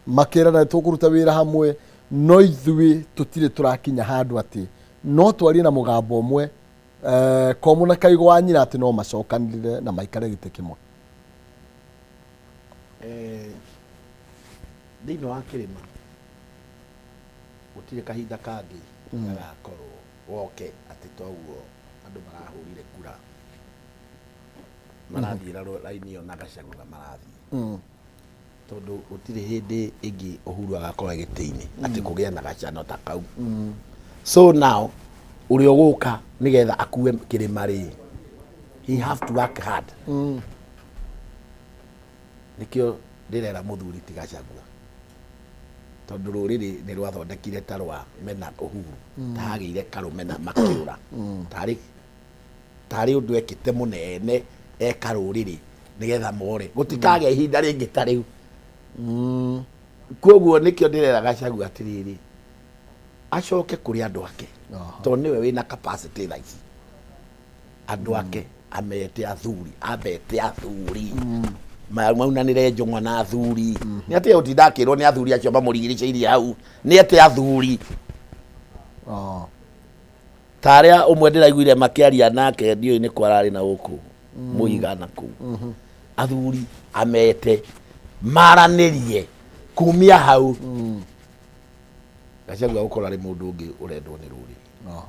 makerana tũkũruta wĩra hamwe, no ithuĩ tũtirĩ tũrakinya handũ atĩ no twarie na mũgambo ũmwe, komũ na kaigo wa nyina, atĩ no macokanĩrĩre na maikare gĩtĩ kĩmwe. Thĩinĩ wa kĩrĩma gũtirĩ kahinda kangĩ gagakorwo goke atĩ toguo andũ marahũrire kura marathiĩ na raini ĩyo na Gachagua marathiĩ, tondũ gũtirĩ hĩndĩ ĩngĩ Uhuru agakorwo e gĩtĩ-inĩ atĩ kũgĩa na gacano ta kau. So now ũrĩa ũgũka nĩgetha akue kĩrĩma rĩ, He have to work hard. Nĩkĩo ndĩrera mũthuri ti Gachagua, tondũ rũrĩrĩ nĩ rwathondekire ta rwa mena Uhuru, ta hagĩire karũmena makĩũra, tarĩ tarĩ ũndũ ekĩte mũnene eka rũrĩrĩ nĩgetha more gũtikagĩa ihinda rĩngĩ ta rĩu. Koguo nĩkĩo ndĩrera Gachagua atĩrĩrĩ, acoke kũrĩ andũ ake, tondũ nĩwe wĩna capacity thaa ici. Andũ ake amete athuri, ambete athuri maunanĩre njũng'wa na athuri. Nĩ atĩ gũtinda akĩrwo nĩ athuri acio mamũrigicĩirie hau, nĩ ete athuri ta arĩa ũmwe ndĩraiguire makĩaria nake, ndiũĩ nĩ kwararĩ na gũkũ mũigana kũu. Athuri amete maranĩrie kumia hau. Gachagua gũkorwo arĩ mũndũ ũngĩ ũrendwo nĩ rũrĩrĩ,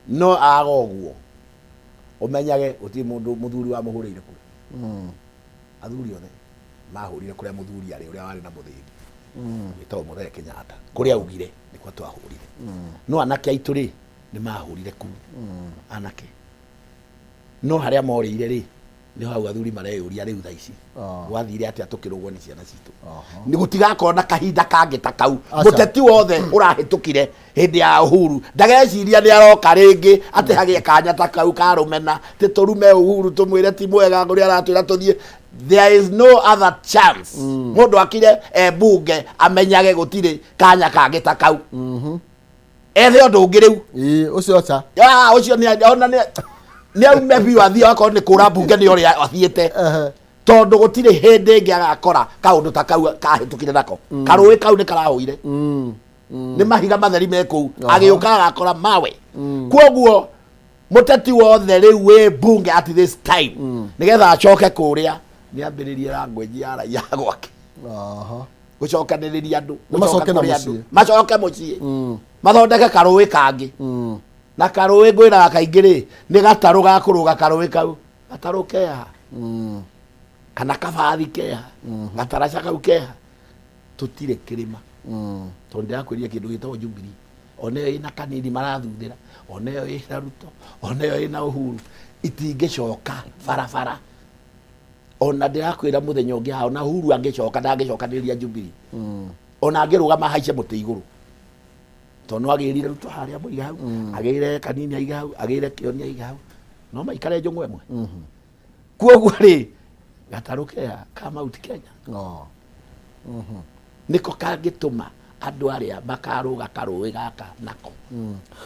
no aga ũguo ũmenyage gũtirĩ mũndũ mũthuri wamũhũrĩire kura. Athuri othe mahũrire kũrĩa mũthuri arĩ, ũrĩa warĩ na mũthĩgi wĩtagwo Mũthee Kenyatta, kũrĩa augire nĩkuo twahũrire. No anake aitũ rĩ, nĩ mahũrire kuu anake, no harĩa morĩire rĩ, nĩ hau athuri mareyũria rĩu thaa ici gwathire atĩa tũkĩrũgwo nĩ ciana citũ. Nĩ gũtigakorwo na kahinda kangĩ ta kau. Mũteti wothe ũrahĩtũkire hĩndĩ ya Uhuru ndageciria nĩ aroka rĩngĩ atĩ hagĩe kanya ta kau karũmena tĩ tũrume Uhuru tũmwĩre ti mwega ũrĩa aratwĩra tũthiĩ. There is no other chance. Mũndũ akire e mbunge amenyage gũtirĩ kanya kangĩ ta kau, ethe ũndũ ũngĩ rĩu. Ĩĩ, ũcio ca. Ah, ũcio nĩ ona nĩ nĩ aume biũ athiĩ, akorwo nĩ kũra mbunge nĩ ũrĩa athiĩte, tondũ gũtirĩ hĩndĩ ĩngĩ agakora kaũndũ ta kau kahĩtũkire nako. Karũĩ kau nĩ karahũire, nĩ mahiga matheri me kũu, agĩũka agakora mawe. Kwoguo mũteti wothe rĩu wĩ mbunge at this time, nĩgetha acoke kũrĩa, nĩ ambĩrĩrie language ya raia gwake, gũcokanĩrĩria andũ. Nĩ macoke na gũcoka kũrĩ andũ. Mũciĩ. Macoke mũciĩ, mathondeke karũĩ kangĩ. Na karũĩ ngwĩraga kaingĩ rĩ, nĩ gatarũ ga kũrũga karũĩ kau, gatarũ keha kana kabathi keha, gataraca kau keha. Tũtirĩ kĩrĩma, tondũ ndĩrakwĩrire kĩndũ gĩtagwo Jubilee ona ĩyo ĩna kanini marathuthĩra, ona ĩyo ĩna Ruto, ona ĩyo ĩna Uhuru, itingĩcoka barabara. Ona ndĩrakwĩra mũthenya ũngĩ haha, ona Uhuru angĩcoka ndangĩcokanĩrĩria Jubilee, ona angĩrũgama haice mũtĩ igũrũ, tondũ no agĩrire Ruto harĩa mũiga hau, agĩre kanini aiga hau, agĩre Kĩoni aiga hau, no maikare njũng'wa ĩmwe. Kuoguo rĩ, gatarũ kea ka Mount Kenya nĩko kangĩtũma andũ arĩa makarũga karũĩ gaka nako.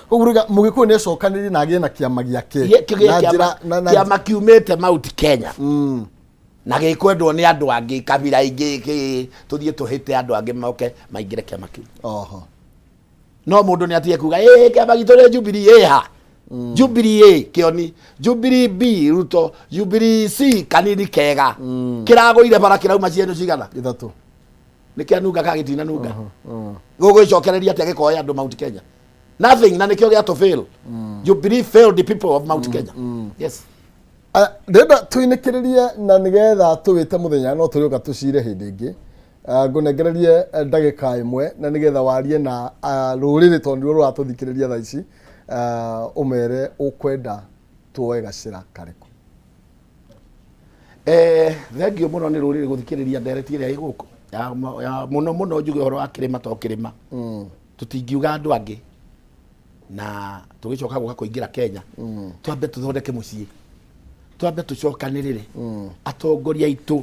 Koguo rĩu mũgĩkũyũ nĩ acokanĩrie na agĩe na kĩama gĩake kĩgĩe na kĩama njĩra kĩama kiumĩte Mount Kenya na gĩkwendwo nĩ andũ angĩ kabira ingĩ, tũthiĩ tũhĩte andũ angĩ moke maingĩre kĩama kĩu. No mũndũ nĩ atige kuga ĩ kĩama gitũ nĩ Jubilee ĩ ha Jubilee A Kĩoni, Jubilee B Ruto, Jubilee C kanini kega kĩragũire bara kĩrauma cienũ cigana. Ithatũ. Nĩ kĩanunga ka gĩtinanunga, gũgwĩcokereria atĩa gĩkoya andũ Mount Kenya? Nothing. Na nĩkĩo gĩa to fail. Jubilee failed the people of Mount Kenya, yes. Ah, ndĩrenda tũinĩkĩrĩrie na nĩgetha tũwĩte mũthenya, no tũrĩũka tũcire hĩndĩ ĩngĩ. Ah, ngũnengererie ndagĩka ĩmwe na nĩgetha warie na rũrĩrĩ, tondũ nĩruo rũratũthikĩrĩria thaa ici. Ah, ũmere ũkwenda tuoe gacĩra karĩkũ. Thengiũ mũno nĩ rũrĩrĩ gũthikĩrĩria ndereti ĩrĩa ĩ gũkũ ya mũno mũno njuge ũhoro wa kĩrĩma, to kĩrĩma tũtingiuga andũ angĩ, na tũgĩcoka gũka kũingĩra Kenya, twambe tũthondeke mũciĩ, twambe tũcokanĩrĩre atongoria aitũ,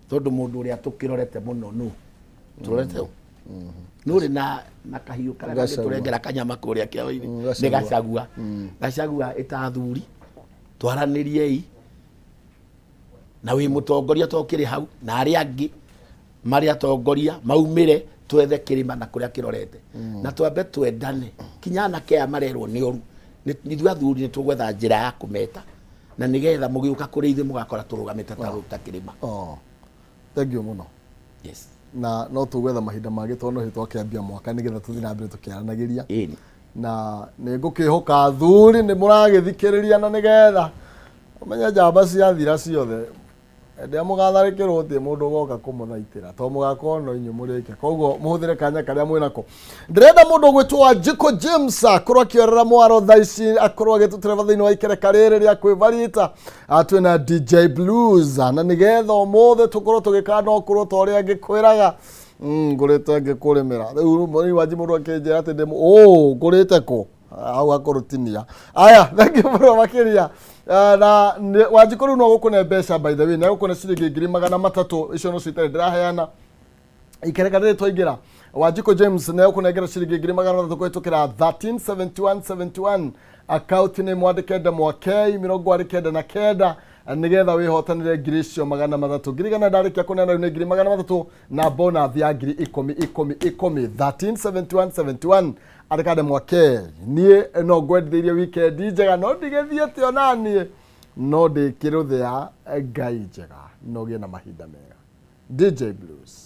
tondũ mũndũ ũrĩa tũkĩrorete mũno nũ tũrorete ũ nũ ũrĩ na kahiũ karĩa Gachagua. kangĩtũrengera kanyama kũrĩa kĩao-inĩ. Nĩ Gachagua. Gachagua. Gachagua ĩta athuri twaranĩriei, na wĩ mũtongoria to kĩrĩ hau na arĩa angĩ marĩ atongoria maumĩre, twethe kĩrĩma na kũrĩa kĩrorete, na twambe twendane kinya anake aya marerwo nĩ oru. Ithuĩ athuri nĩ tũgwetha njĩra ya kũmeta, na nĩgetha mũgĩũka kũrĩ ithuĩ mũgakora tũrũgamĩte ta kĩrĩma. Oh. Thank you mũno. Yes. Na no tũgwetha mahinda mangĩ, tondũ no hĩndĩ twakĩambia mwaka, nĩgetha tũthiĩ na mbere tũkĩaranagĩria. Ĩni. Na nĩ ngũkĩhoka athuri nĩ mũragĩthikĩrĩria, na nĩgetha ũmenye njamba ciathira ciothe. Hĩndĩ ĩrĩa mũgatharĩkĩrwo gũtirĩ mũndũ ũgoka kũmũthaitĩra tondũ mũgakorwo no inyuĩ mũrĩ aika. Koguo mũhũthĩre kanya karĩa mwĩnako. Ndĩrenda mũndũ ũgwĩtwo Wanjikũ James akorwo akĩorera mwaro thaa ici akorwo agĩtũtereba thĩinĩ wa ikereka rĩrĩ rĩa kwĩbarita. Twĩna DJ Blues na nĩgetha ũmũthĩ tũkorwo tũgĩkana ũkũrũ ta ũrĩa ngĩkwĩraga. Ngũrĩte ngĩkũrĩmĩra. Rĩu rĩu Wanji mũndũ akĩnjĩra atĩ ndĩ ũ ngũrĩte kũ? Hau hakũrũtinia. Aya, thank you mũno makĩria. Na Wanjikũ rĩu no gũkũne mbeca by the way, nĩ egũkũne ciringi 300,000 icio nocio itarĩ ndĩraheana. Ikereka rĩrĩ twaingĩra Wanjikũ James nĩ egũkũnengera ciringi 300,000 kũhĩtũkĩra 137171 akaunti nĩ mwandĩke ndemwa K 49 nĩgetha wĩhotanĩre 300,000. 100,000 ndarĩkia kũneana rĩu nĩ 300,000 na bonus ya 10,000 10 10 137171 andĩka ndemwa K. Niĩ no ngwendithĩirie weekend njega no ndigĩthiĩte ona niĩ no ndĩkĩrũthĩa Ngai njega no ũgĩe na mahinda mega. DJ Blues.